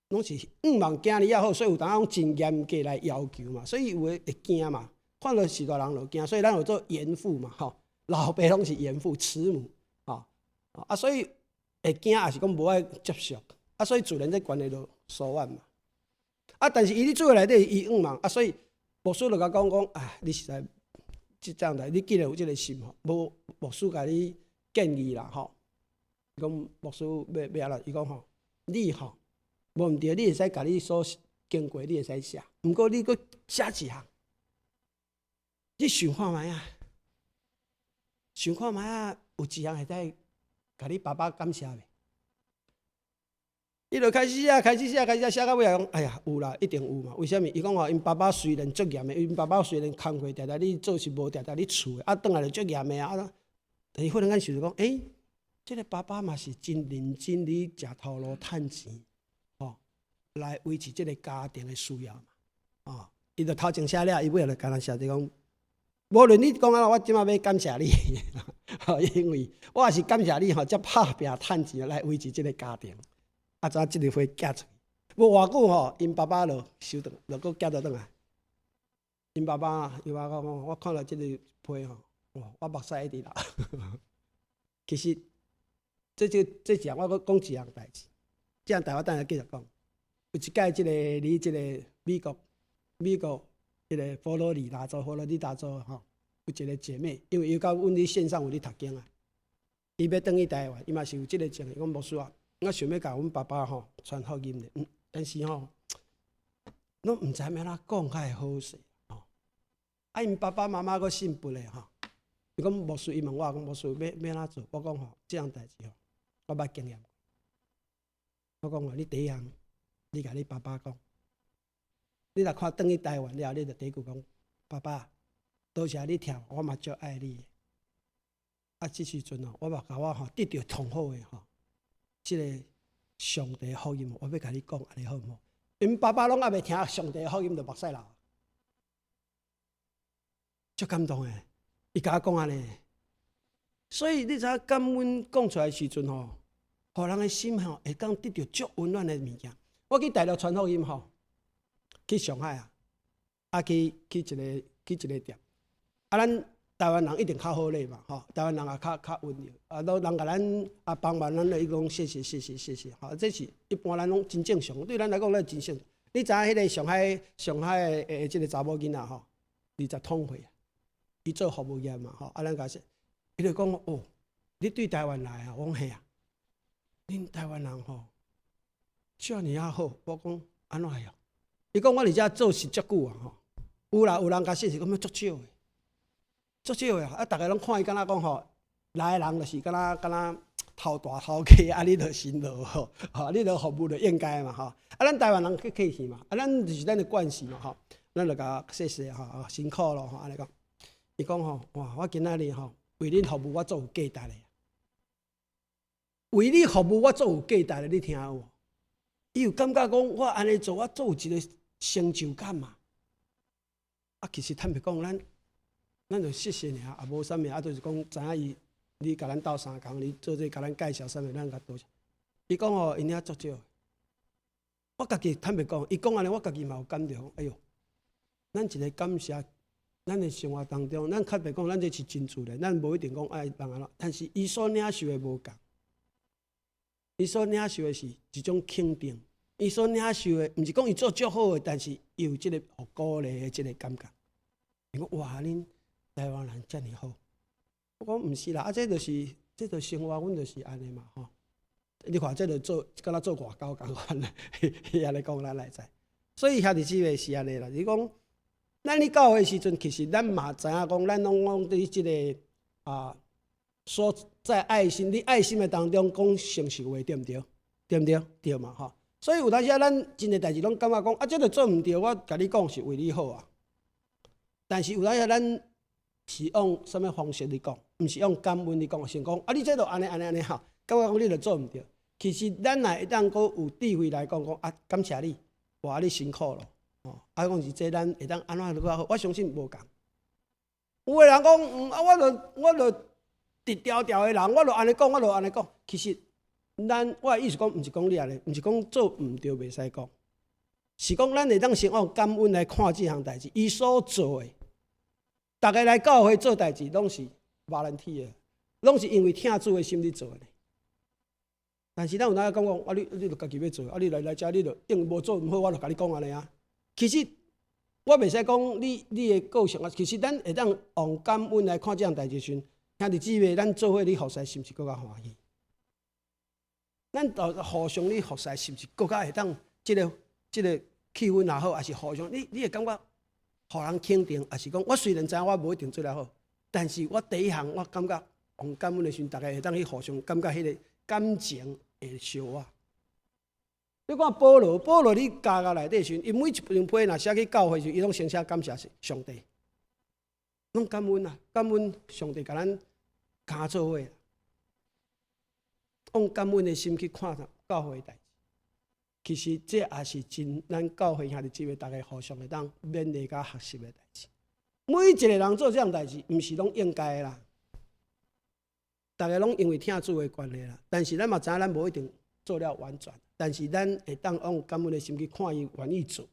攏是向望囝兒也好，所以有當攏真嚴格來要求嘛，所以有的會驚嘛，看著序大人就驚，所以咱有做嚴父嘛吼，老爸攏是嚴父慈母，吼啊，所以會驚抑是講無愛接觸，啊，所以自然這關係就疏遠嘛。啊，但是伊佇聚會內底伊向望，啊，所以牧師就共講講，啊，你實在這樣來，你既然有這个心吼，無牧師共你建議啦吼，伊講牧師欲按怎？伊講吼，你吼無毋對，你會使共你所經過，你會使寫，毋過你閣寫一項，你想看覓啊？想看覓啊？有一項會使共你爸爸感謝袂？伊就開始寫，開始寫，開始寫，寫到尾仔講，哎呀，有啦，一定有嘛。為啥物？伊講吼，𪜶爸爸雖然足嚴的，𪜶爸爸雖然工課定定咧做是無定定咧厝的，啊，轉來就足嚴的啊。但是忽然間想著講，欸，這個爸爸嘛是真認真咧食頭路趁錢，吼，來維持這個家庭的需要嘛。哦，伊就頭前寫了，伊尾仔就干焦寫著講，無論你講按怎，我這馬欲感謝你，因為我也是感謝你吼，才拍拚趁錢來維持這個家庭。啊，怎這個貨寄出去？無偌久吼，𪜶爸爸就收轉，就閣寄倒轉來。𪜶爸爸伊話講，我看著這個批吼，我目屎一直流。其實，這這項我閣講一項代誌，這項代我等下繼續講。有一擺這個佇這個美國這個佛羅里達州，佛羅里達州吼，有一個姐妹，因為伊佮阮佇線上有咧讀經啊，伊欲轉去台灣，伊嘛是有這個情形，講牧師啊。我想欲共阮爸爸吼傳福音咧，但是吼，攏毋知欲按怎講較會好勢吼。啊，𪜶爸爸媽媽閣信佛的吼，伊講牧師，伊問我講牧師欲按怎做？我講吼，這項代誌吼，我捌經驗。我講吼，你第一項，你共你爸爸講，你若看轉去台灣了，你就第一句講，爸爸，多謝你疼我，我嘛足愛你。啊，這時陣吼，我嘛共我吼得著上好的吼。這個上帝福音，我欲共你講，按呢好毋好？𪜶爸爸攏猶未聽上帝福音，就目屎流，足感動的。伊共我講按呢，所以你知影感恩講出來時陣吼，予人的心吼會當得著足溫暖的物件。我去大陸傳福音吼，去上海啊，啊去一個店，啊咱台灣人一定較好禮嘛，吼，台灣人也較溫柔，啊，攏人共咱啊幫忙，咱就伊講謝謝謝謝謝謝，吼，這是一般咱攏真正常，對咱來講咱真正常。你知影彼個上海的這個查某囡仔吼，20通歲，伊做服務業嘛，吼，啊，咱共說，伊就講哦，你對台灣來啊？我講嘿啊，恁台灣人吼，遮爾仔好，我講按怎樣？伊講我佇遮做事足久啊，吼，有啦，有人共說是講足少的。足少的啊！逐家攏看伊敢若講吼，來的人就是敢若敢若頭大頭家，啊，你著辛勞吼，吼，你著服務著應該嘛吼。啊，咱台灣人較客氣嘛，啊，咱就是咱的慣勢嘛吼，咱就共謝謝吼，辛苦咯吼，按呢講。伊講吼，哇，我今仔日吼為恁服務，我足有價值的。為你服務，我足有價值的，你聽有無？伊有感覺講，我按呢做，我足有一個成就感嘛。啊，其實坦白講，咱就謝謝爾，也無啥物，啊，就是講知影伊，你共咱鬥相共，你做這共咱介紹啥物，咱共多謝。伊講吼，𪜶遐足少。我家己坦白講，伊講按呢，我家己嘛有感著。哎喲，咱一個感謝，咱的生活當中，咱較袂講，咱這是真自然，咱無一定講愛人按怎，但是伊所領受的無仝，伊所領受的是一種肯定，伊所領受的，毋是講伊做足好的，但是伊有這個予鼓勵的這個感覺。伊講哇，恁台灣人遮爾好，我講毋是啦，啊，這就是生活，阮就是按呢嘛吼。你看，這就做敢若做外交仝款咧，伊按呢講咱來知。所以兄弟姊妹是按呢啦，你講咱去教會時陣，其實咱嘛知影講，咱攏講佇這個啊，說在愛心，佇愛心的當中講誠實話，對毋對？對毋對？對嘛吼。所以有當時啊，咱真濟代誌攏感覺講啊，這個做毋對，我共你講是為你好啊。但是有當時咱是用啥物方式來講，毋是用感恩來講，先講啊，你這就按呢按呢按呢吼，感覺講你著做毋對。其實咱若會當閣有智慧來講講啊，感謝你，哇，你辛苦咯，哦，啊，講是這咱會當按怎較好，我相信無仝。有的人講，啊，我著直條條的人，我著按呢講，我著按呢講。其實咱我的意思講，毋是講你按呢，毋是講做毋對袂使講，是講咱會當先用感恩來看這項代誌，伊所做的。逐家來教會做代誌，攏是 volunteer 的，攏是因為疼主的心咧做的。但是咱有當講講，啊你著家己欲做，啊你來遮你著應無做毋好，我著共你講按呢啊。其實我袂使講你的個性啊，其實咱會當用感恩來看這項代誌時，兄弟姊妹，咱做伙咧服侍，是毋是閣較歡喜？咱就互相咧服侍，是毋是閣較會當這個氣氛也好，抑是互相你會感覺予人肯定，抑是講我雖然知影我無一定做了好，但是我第一項我感覺用感恩的時陣，逐家會當去互相感覺彼個感情會相啊。你看保羅，保羅佇監獄內底時陣，伊每一張批若寫去教會時，伊攏先寫感謝上帝，攏感恩啊，感恩上帝共咱共做伙。用感恩的心去看教會的代誌，其實這也是真咱教會兄弟姊妹逐家互相會當勉勵佮學習的代誌。每一個人做這項代誌，毋是攏應該的啦。逐家攏因為疼主的關係啦，但是咱嘛知影咱無一定做了完全，但是咱會當用感恩的心去看伊願意做，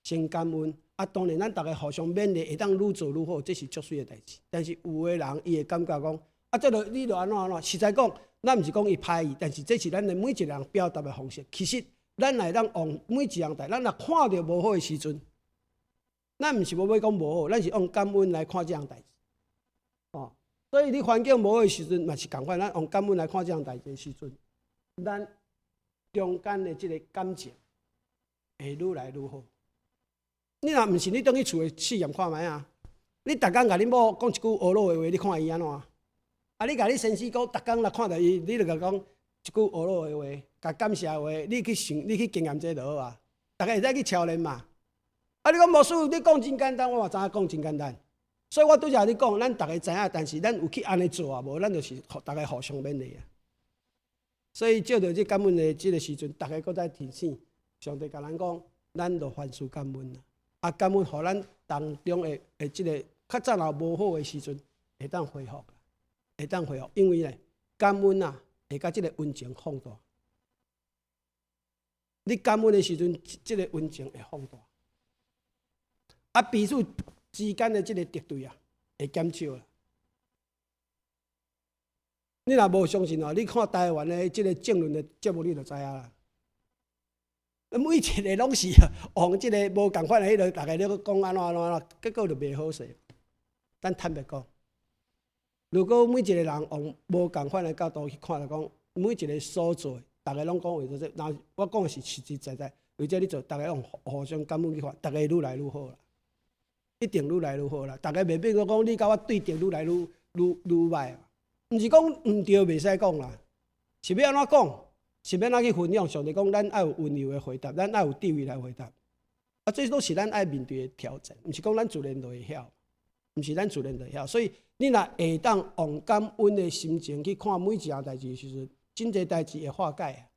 先感恩。啊，當然咱逐家互相勉勵，會當愈做愈好，這是足媠的代誌。但是有的人伊會感覺講，啊，這著你著按怎按怎，實在講，咱毋是講伊歹意，但是這是咱的每一個人表達的方式。其實，咱會當用每一項代，咱若看著無好的時陣，咱毋是無欲講無好，咱是用感恩來看這項代誌。哦，所以你環境無好的時陣嘛是仝款，咱用感恩來看這項代誌的時陣，咱中間的這個感情會愈來愈好。你若毋信，你轉去厝內試驗看覓啊！你逐工共恁某講一句僂魯的話，你看伊按怎？啊！你共你先生講，逐工若看著伊，你就共講一句僂魯的話，共感謝的話，你去想，你去經驗這就好啊。逐家會使去操練嘛。啊！你講牧師，你講真簡單，我嘛知影講真簡單。所以我拄才咧講，咱逐家知影，但是咱有去按呢做啊無？咱就是逐家互相勉勵啊。所以借著這感恩的這個時陣，逐家閣再提醒上帝，共咱講，咱就凡事感恩啦。啊，感恩予咱當中的的這個較早若無好的時陣，會當恢復，會當恢復，因為咧感恩啊，會共這個恩情放大。你感恩的時陣，這個恩情會放大。啊，彼此之間的這個敵對啊，會減少啦。你若無相信哦，你看台灣的這個政論的節目，你就知影啦。每一個攏是往這個無仝款的彼落，逐家咧講按怎按怎按怎，結果就袂好勢。咱坦白講，如果每一個人用無仝款的角度去看來講，每一個所做，逐家攏講為著這，若我講的是實實在在，為這咧做，逐家用互相感恩去看，逐家愈來愈好啦，一定愈來愈好啦。逐家袂變講你佮我對著愈來愈愈愈䆀，毋是講毋對袂使講啦，是欲按怎講？是欲按怎去分享？上帝講，咱愛有溫柔的回答，咱愛有智慧來回答。啊，這攏是咱愛面對的挑戰，毋是講咱自然就會曉，毋是咱自然就會曉。所以，你若會當用感恩的心情去看每一項代誌的時陣，真濟代誌會化解，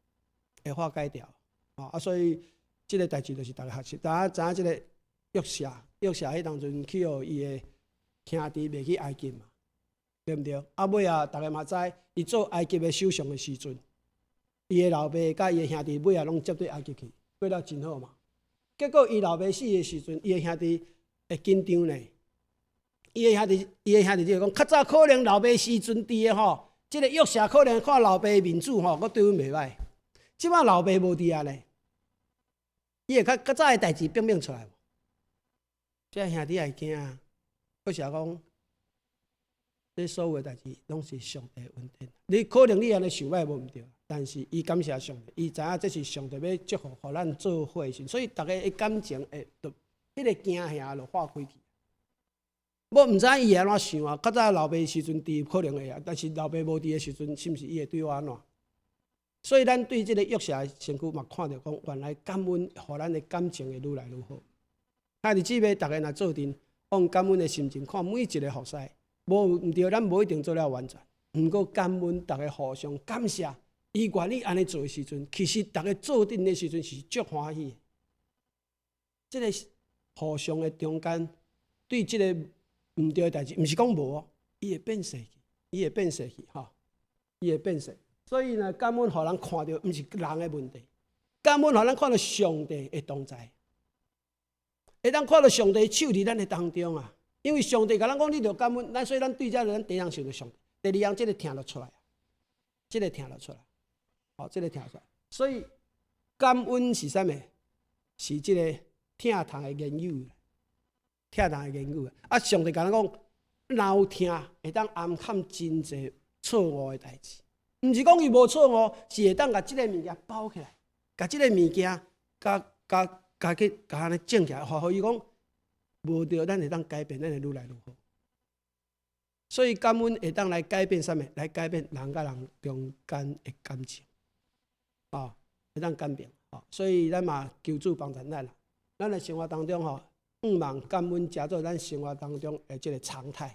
會化解掉。啊，所以這個代誌就是逐家學習。大家知影這個約瑟，約瑟彼當陣去予伊的兄弟賣去埃及嘛，對毋對？啊，尾仔逐家嘛知，伊做埃及的首相的時陣。伊的老爸佮伊的兄弟尾仔攏接對埃及去，過了真好嘛。結果伊老爸死的時陣，伊的兄弟會緊張呢。伊的兄弟，伊的兄弟就講，較早可能老爸時陣佇的吼，這個約瑟可能看老爸的面子吼，閣對阮袂䆀。這擺老爸無佇啊呢，伊會較較早的代誌變變出來無？這兄弟也會驚啊，約瑟講。這所有的代誌攏是上帝的恩典。你可能你按呢想欲無毋對，但是伊感謝上帝，伊知影這是上帝欲祝福，予咱做伙的時，所以逐家的感情會就彼個驚嚇就化開去。我毋知伊會按怎想啊？較早老爸時陣佇可能會啊，但是老爸無佇的時陣，是毋是伊會對我按怎？所以咱對這個約瑟的身軀嘛，看著講，原來感恩，予咱的感情會愈來愈好。兄弟姊妹，逐家若做陣，用感恩的心情看每一個服侍。無毋對，咱無一定做了完全。毋過感恩，逐家互相感謝，伊願意按呢做的時陣，其實逐家做陣的時陣是足歡喜的。這個互相的中間，對這個毋對的代誌，毋是講無哦，伊會變勢去，伊會變勢去，吼，伊會變勢。所以呢，感恩予人看著，毋是人的問題，感恩予咱看著上帝的同在，會當看著上帝手佇咱的當中啊。因為上帝共咱講，你著感恩，咱所以咱對這咱第一項想著上帝，第二項這個疼就出來，這個疼就出來，好，這個疼出來。所以感恩是啥物？是這個疼痛的言語，疼痛的言語。啊，上帝共咱講，若有疼，會當掩蓋真濟錯誤的代誌。毋是講伊無錯誤，是會當共這个物件包起來，共這个物件共共共去共按呢種起來，予伊講無著，咱會當改變，咱會愈來愈好。所以感恩會當來改變啥物？來改變人佮人中間的感情，啊，會當改變。所以咱嘛求主幫助咱啦。咱的生活當中吼，向望感恩，成做咱生活當中的這个常態，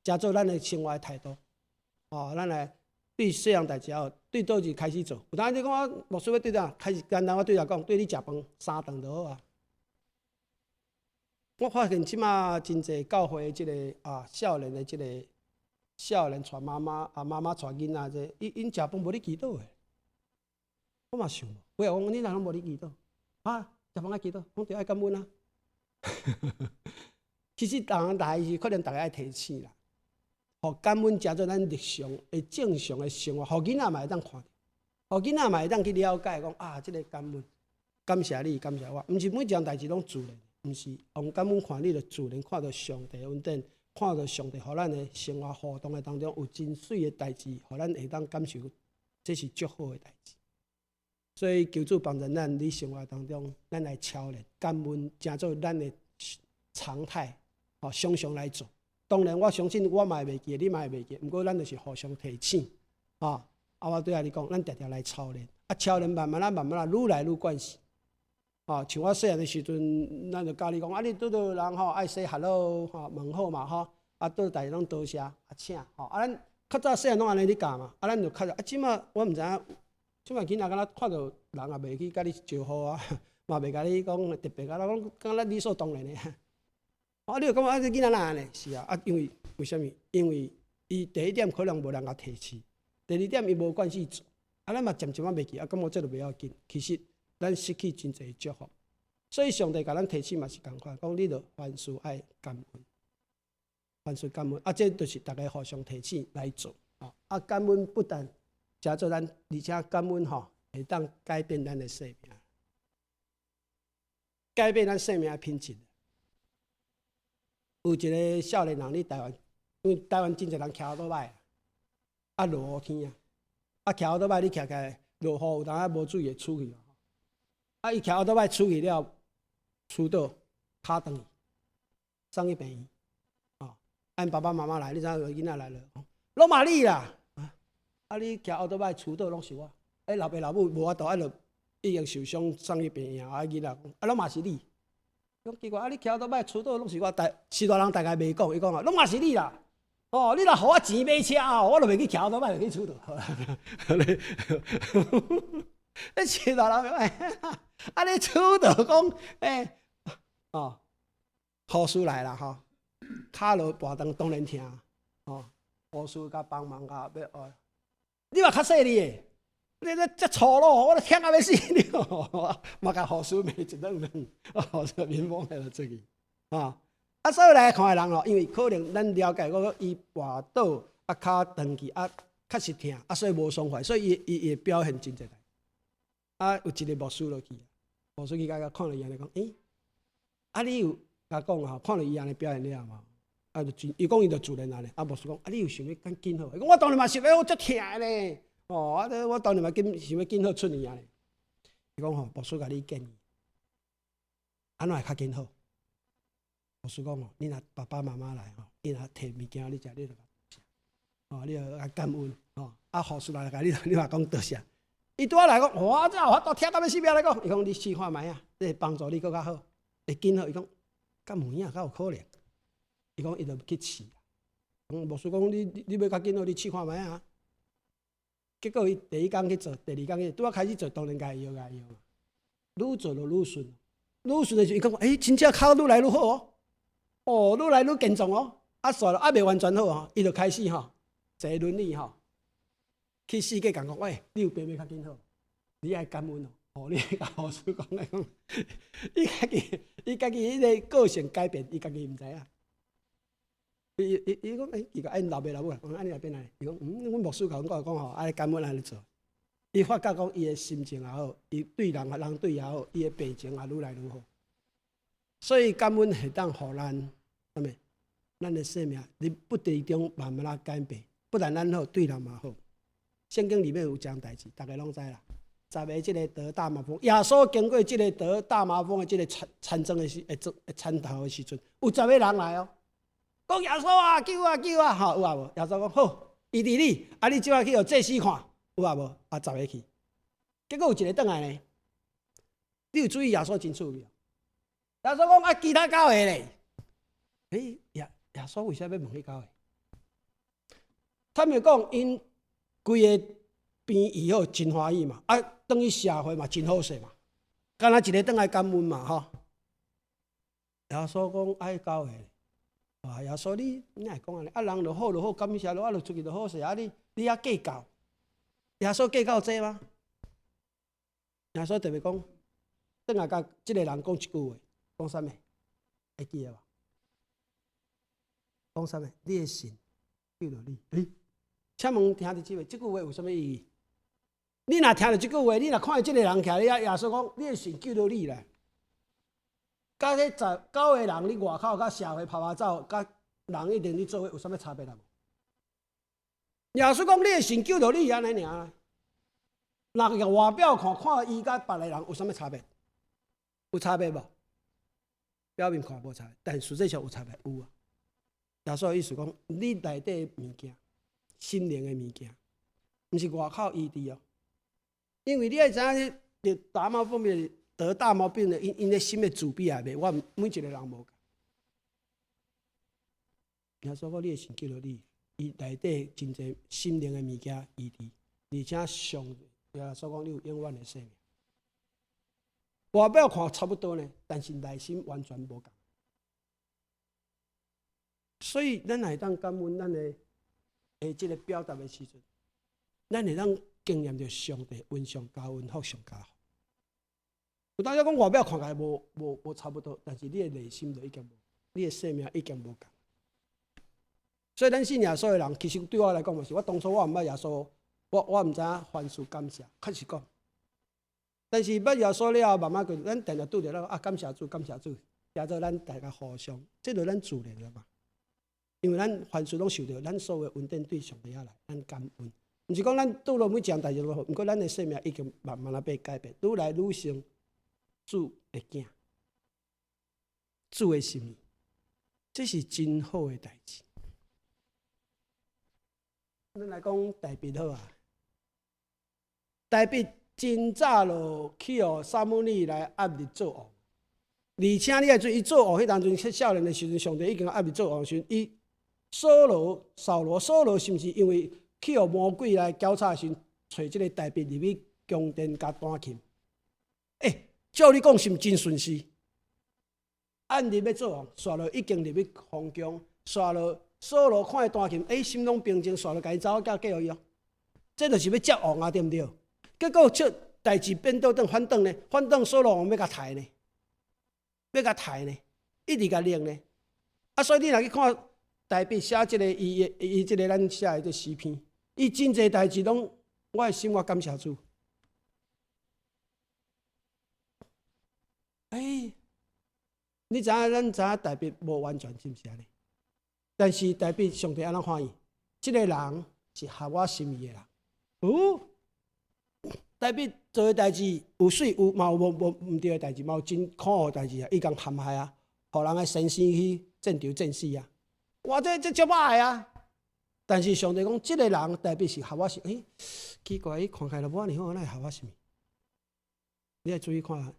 成做咱的生活的態度。哦，咱來對細項代誌後，對佗一開始做。有當你講我牧師欲對佗開始簡單，我對來講，對你食飯三頓就好啊。我發現這馬真濟教會這个啊少年的這个少年帶媽媽啊，媽媽帶囡仔這，𪜶食飯無咧祈禱的。我嘛想，我講你哪攏無咧祈禱？啊，食飯愛祈禱，講著愛感恩啊。其實人來是可能逐家愛提醒啦，予感恩成做咱日常的正常的生活，予囡仔嘛會當看著，予囡仔嘛會當去了解講啊，這个感恩，感謝你，感謝我，毋是每一項代誌攏自然。毋是用感恩看，你就自然看著上帝恩典，看著上帝予咱的生活互動的當中有真媠的代誌，予咱會當感受，這是足好的代誌。所以求主幫助咱佇生活當中，咱來操練感恩，成做咱的常態，吼，常常來做。當然，我相信我嘛會袂記，你嘛會袂記。毋過咱就是互相提醒，吼。啊，我對你講，咱定定來操練，啊，操練慢慢仔、慢慢仔，愈來愈慣勢。吼，像我細漢的時陣，咱就教你講，啊，你拄著人吼愛 say hello 吼，問好嘛吼，啊，拄著代誌攏多謝，啊，請，吼，啊，咱較早細漢攏按呢咧教嘛，啊，咱就較早，啊，這馬我毋知影，這馬囡仔敢若看著人也袂去共你招呼啊，嘛袂共你講特別啊，講敢若理所當然的。啊，你就感覺啊，這囡仔哪按呢？是啊，啊，因為為啥物？因為伊第一點可能無人共提示，第二點伊無慣勢做，啊，咱嘛漸漸仔袂記，啊，感覺這就袂要緊。其實咱失去真濟祝福，所以上帝共咱提醒嘛是仝款，講你著凡事愛感恩，凡事感恩，啊，這就是逐家互相提醒來做。啊，感恩不但成做咱，而且感恩吼會當改變咱的生命，改變咱生命的品質。有一个少年人佇台灣，因為台灣真濟人騎歐多擺，啊落雨天啊，啊騎歐多擺你騎起來落雨有當仔無注意會出去。啊！伊騎歐多擺出去了，出倒跤斷去，送去病院。哦，𪜶爸爸媽媽來，你知影囡仔來了，攏嘛你啦！啊，你騎歐多擺出倒攏是我。欸，老爸老母無法度，啊，就已經受傷送去病院。啊，囡仔講，啊，攏嘛是你。講奇怪，啊，你騎歐多擺出倒攏是我，但序大人大概袂講，伊講啊，攏嘛是你啦。哦，你若予我錢買車哦，我就袂去騎歐多擺，就去出倒。你序大人，啊！你出倒講，欸，哦，護士來啦吼，跤落跋斷當然疼，哦，護士共幫忙共欲哦，你嘛較細膩的，你這遮粗魯，我都疼啊欲死你，嘛共護士罵一頓頓，護士面懵來就出去，啊，啊，所以來看的人吼，因為可能咱了解講伊跋倒啊，跤斷去啊，確實疼啊，所以無爽快，所以伊伊伊的表現真濟。啊，有一个牧師落去，牧師去共看著伊按呢講，欸，啊，你有共講吼，看著伊按呢表現了嘛？啊，就真，伊講伊就自然按呢。啊，牧師講，啊，你有想欲較緊好？伊講我當然嘛想欲，我足疼的呢。哦，啊，我當然嘛緊想欲緊好出院按呢。伊講吼，牧師共你建議，按怎會較緊好？牧師講吼，你若爸爸媽媽來吼，伊若提物件你食，你就多謝，哦，你就愛感恩，吼。啊，護士來共你，你嘛講多謝。伊拄仔來講，哇！這有法度疼甲欲死欲來講。伊講你試看覓啊，這會幫助你閣較好，會緊好。伊講，敢有影，敢有可能？伊講伊就去試。講牧師講你你你欲較緊好，你試看覓啊？結果伊第一工去做，第二工去，拄仔開始做，當然共伊搖共伊搖嘛。愈做就愈順，愈順的時陣，伊感覺欸，真正跤愈來愈好哦，哦，愈來愈健壯哦。啊，煞了啊袂完全好吼，伊就開始吼坐輪椅吼。去四界共講，喂，你有病欲較緊好，你愛感恩哦。哦，你共護士講來講，伊家己伊家己彼个個性改變，伊家己毋知影。伊伊伊講，欸，奇怪，𪜶老爸老母講，按呢來變按呢？伊講，嗯，阮牧師共阮講講吼，愛感恩按呢做。伊發覺講，伊的心情也好，伊對人啊，人對也好，伊的病情也愈來愈好。所以感恩會當予咱，啥物？咱的生命佇不斷中慢慢仔改變，不但咱好，對人嘛好。聖經裡面有一項代誌，大家攏知啦。十个這个得大麻風，耶穌經過這个得大麻風的這个田田莊的時，會做田頭的時陣，有十个人來哦，講耶穌啊，救啊救啊，吼有啊無？耶穌講好，醫治你，啊你這擺去予祭司看，有啊無？啊十个去，結果有一个轉來呢。你有注意耶穌真趣味？耶穌講啊，其他九个咧，欸，耶穌為啥欲問彼九个？他們講𪜶規个病醫好真歡喜嘛，啊，轉去社會嘛真好勢嘛，敢若一个轉來感恩嘛吼。耶穌講愛九个，哇！耶穌你你會講按呢？啊，人就好就好，感謝咯，啊，就出去就好勢，啊，你遐計較？耶穌計較這嗎？耶穌特別講，轉來共這个人講一句話，講啥物？會記得無？講啥物？你的信救著你。欸，請問聽著這句話，這句話有啥物意義？你若聽著這句話，你若看見這个人徛咧遐，耶穌講，你的信救著你啦。佮彼十九个人佇外口佮社會趴趴走，佮人一定咧做伙有啥物差別啊？耶穌講，你的信救著你按呢爾。若用外表看，看伊佮別个人有啥物差別？有差別無？表面看無差別，但實際上有差別，有啊。耶穌的意思講，你內底物件，心靈的物件，毋是外口醫治哦。因為你愛知影，得大麻風病、得大毛病的，𪜶的心的自卑也袂，我每一个人無仝。耶穌講，你的信救著你，伊內底真濟心靈的物件醫治，而且上耶穌講你有永遠的生命。外表看差不多呢，但是內心完全無仝。所以咱會當感恩咱的的這个表達的時陣，咱會當經驗著上帝恩上加恩，福上加福。有當時講外表看起來無差不多，但是你的內心就已經無，你的生命已經無仝。所以咱信耶穌的人，其實對我來講嘛是，我當初我毋捌耶穌，我毋知影凡事感謝，確實講。但是捌耶穌了後，慢慢過，咱定定拄著咱啊，感謝主，感謝主，叫做咱大家互相，這就咱自然了嘛。因為咱凡事攏受著咱所有恩典對上帝遐來，咱感恩。毋是講咱拄著每一項代誌攏好，毋過咱的生命已經慢慢仔被改變，愈來愈像主的囝，主的心意，這是真好的代誌。咱來講大衛好啊，大衛真早就去予撒母耳來按立做王，而且你愛注意，伊做王彼當陣，少年的時陣，上帝已經按立做王時，伊掃羅、掃羅、掃羅是毋是因為去予魔鬼來攪吵時，揣這个大衛入去宮殿共彈琴？欸，照你講是毋真順勢？按立欲做王，煞落已經入去皇宮，煞落掃羅看伊彈琴，欸，心攏平靜，煞落共伊查某囝嫁予伊哦。這就是欲接王啊，對毋對？結果這代誌變倒轉反轉呢？反轉掃羅王欲共刣呢？欲共刣呢？一直共弄呢？啊，所以你若去看大衛寫這个伊的伊這个咱寫的這詩篇，伊真濟代誌攏，我的心我感謝主。欸，你知影咱知影大衛無完全是毋是按呢？但是大衛上帝按怎看伊？這个人是合我心意的人。哦，大衛做的代誌有媠有嘛有無毋對的代誌，嘛有真可惡的代誌啊！伊共陷害啊，予人的先生去戰場戰死啊！哇，這足歹啊！但是上帝講，這个人大衛是合我心，欸，奇怪，伊看起來無按呢好，哪會合我心意？你愛注意看，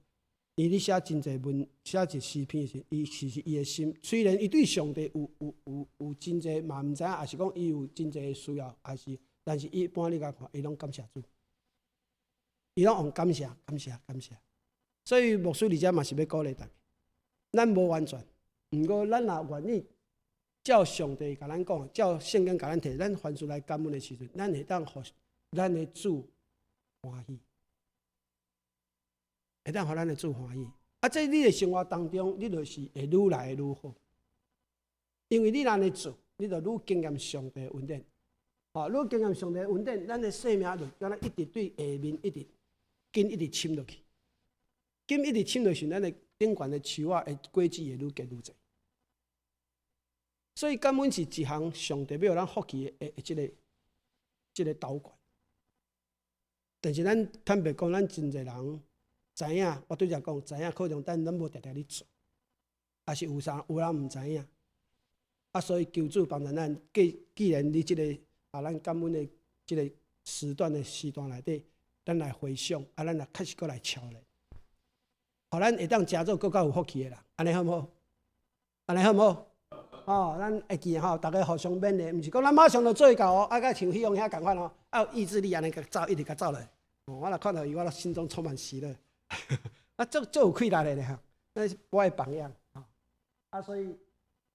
伊咧寫真濟文，寫一詩篇時，伊其實伊的心，雖然伊對上帝有真濟嘛毋知影，抑是講伊有真濟需要，抑是，但是一般你共看，伊攏感謝主，伊攏用感謝、感謝、感謝。所以牧師佇遮嘛是欲鼓勵大家，咱無完全，毋過咱若願意照上帝共咱講，照聖經共咱提，咱凡事來感恩的時陣，咱會當予咱的主歡喜，會當予咱的主歡喜。啊，這你的生活當中，你就是會愈來愈好，因為你若按呢做，你就愈經驗上帝的恩典。吼，愈經驗上帝的恩典，咱的生命就敢若一直對下面一直緊一直深落去，緊一直深落去，咱的頂懸的樹仔的果子會愈結愈濟。所以感恩是一項上帝欲予咱福氣的這个導管。但是咱坦白講，咱真濟人知影，我對遮講知影，可能但咱無定定咧做，抑是有啥有人毋知影。啊，所以求主幫助咱，既然佇這个啊，咱感恩的這个時段的時段內底，咱來回想，啊，咱來確實閣來操練，予咱會當成做閣較有福氣的人，按呢好毋好？按呢好毋好？哦，咱會記吼，逐家互相勉勵，毋是講咱馬上就做到哦，啊，佮像彼樣遐仝款哦，啊有意志力按呢共走，一直共走落。哦，我若看著伊，我都心中充滿喜樂。啊，足足有氣力的咧吼，那是我的榜樣。啊，所以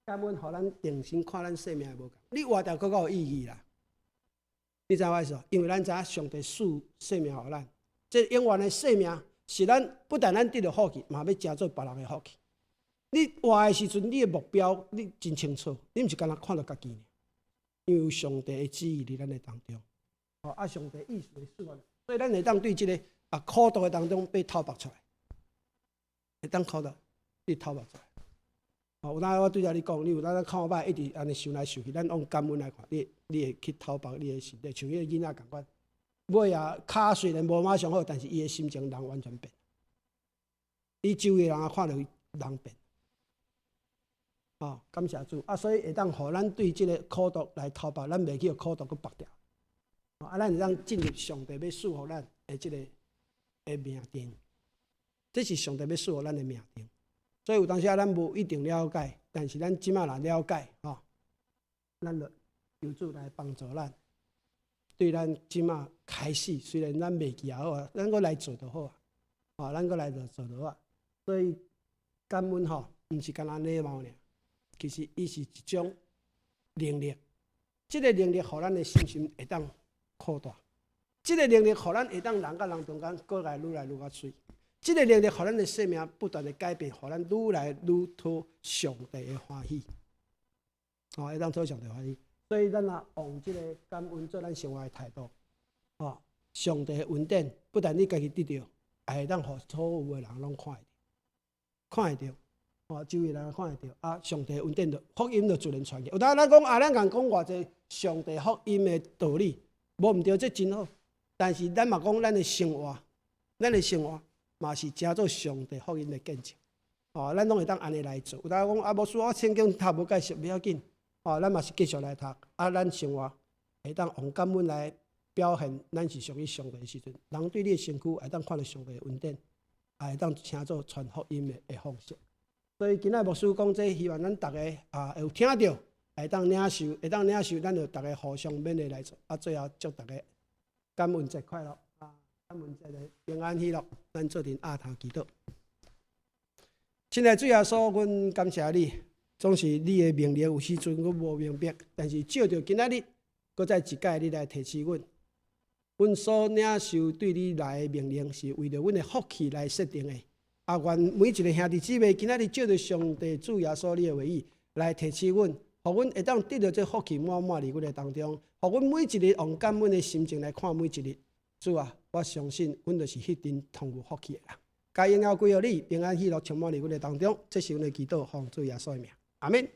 感恩，予咱重新看咱生命的無仝。你活著閣較有意義啦。你知影我意思無？因為咱知影上帝賜生命予咱，這永遠的生命是咱不但咱得著福氣，嘛欲成做別人的福氣。你活的時陣，你的目標你真清楚，你毋是干焦看著家己爾，因為有上帝的旨意佇咱的當中。哦，啊，上帝意思的賜予，所以咱會當對這个啊苦毒的當中被討縛出來，會當苦毒被討縛出來。哦，有當我對著你講，你有當看我歹，一直按呢想來想去，咱用感恩來看，你會去討縛你的身體，像彼個囡仔仝款，尾仔跤雖然無馬上好，但是伊的心情人完全變。伊周圍人看著伊人變。哦，感謝主啊！所以會當予咱對這个苦毒來討縛，咱袂去予苦毒閣縛牢。啊，咱會當進入上帝欲賜予咱的這个的命定，這是上帝欲賜予咱的命定。所以有當時啊，咱無一定了解，但是咱這馬若了解，吼，咱就求主來幫助咱，對咱這馬開始，雖然咱袂記也好啊，咱閣來做就好啊，吼，咱閣來做做就好啊。所以感恩吼，毋是干焦禮貌爾，其實伊是一種能力，這个能力予咱的信心會當擴大，這个能力予咱會當人佮人中間閣來愈來愈較媠。這个能力予咱的生命不斷的改變，予咱愈來愈討上帝的歡喜。哦，會當討上帝歡喜。所以咱若用這个感恩做咱生活的態度，哦，上帝的恩典不但你家己得著，也會當予所有的人攏看會著，看會著，哦，周圍人看會著。啊，上帝的恩典就福音就自然傳去。有當咱講啊，咱共講偌濟上帝福音的道理，無毋對，這真好。但是咱嘛講咱的生活，咱的生活嘛是成做上帝福音的見證。哦，咱攏會當按呢來做。有當講啊，牧師，我聖經讀無介熟，袂要緊。哦，咱嘛是繼續來讀。啊，咱生活會當用感恩來表現，咱是屬於上帝的時陣，人對你的身軀會當看著上帝的恩典，也會當成做傳福音的方式。所以今仔牧師講這，希望咱逐家啊會有聽著，會當領受，會當領受，咱就逐家互相勉勵來做。啊，最後祝逐家感恩節快樂啊！感恩節的平安喜樂，咱做陣阿頭祈禱。親愛的主耶穌，阮感謝你，總是你的命令有時陣阮無明白，但是藉著今仔日，閣再一擺你來提醒阮，阮所領受對你來的命令是為著阮的福氣來設定的。啊，願每一個兄弟姊妹今仔日藉著上帝主耶穌你的話語來提醒阮，予阮會當得著這福氣滿滿佇阮的當中，予阮每一日用感恩的心情來看每一日。主啊，我相信阮就是彼陣同有福氣的人。共榮耀歸予你，平安喜樂充滿佇阮的當中，這是阮的祈禱，奉主耶穌的名，阿們。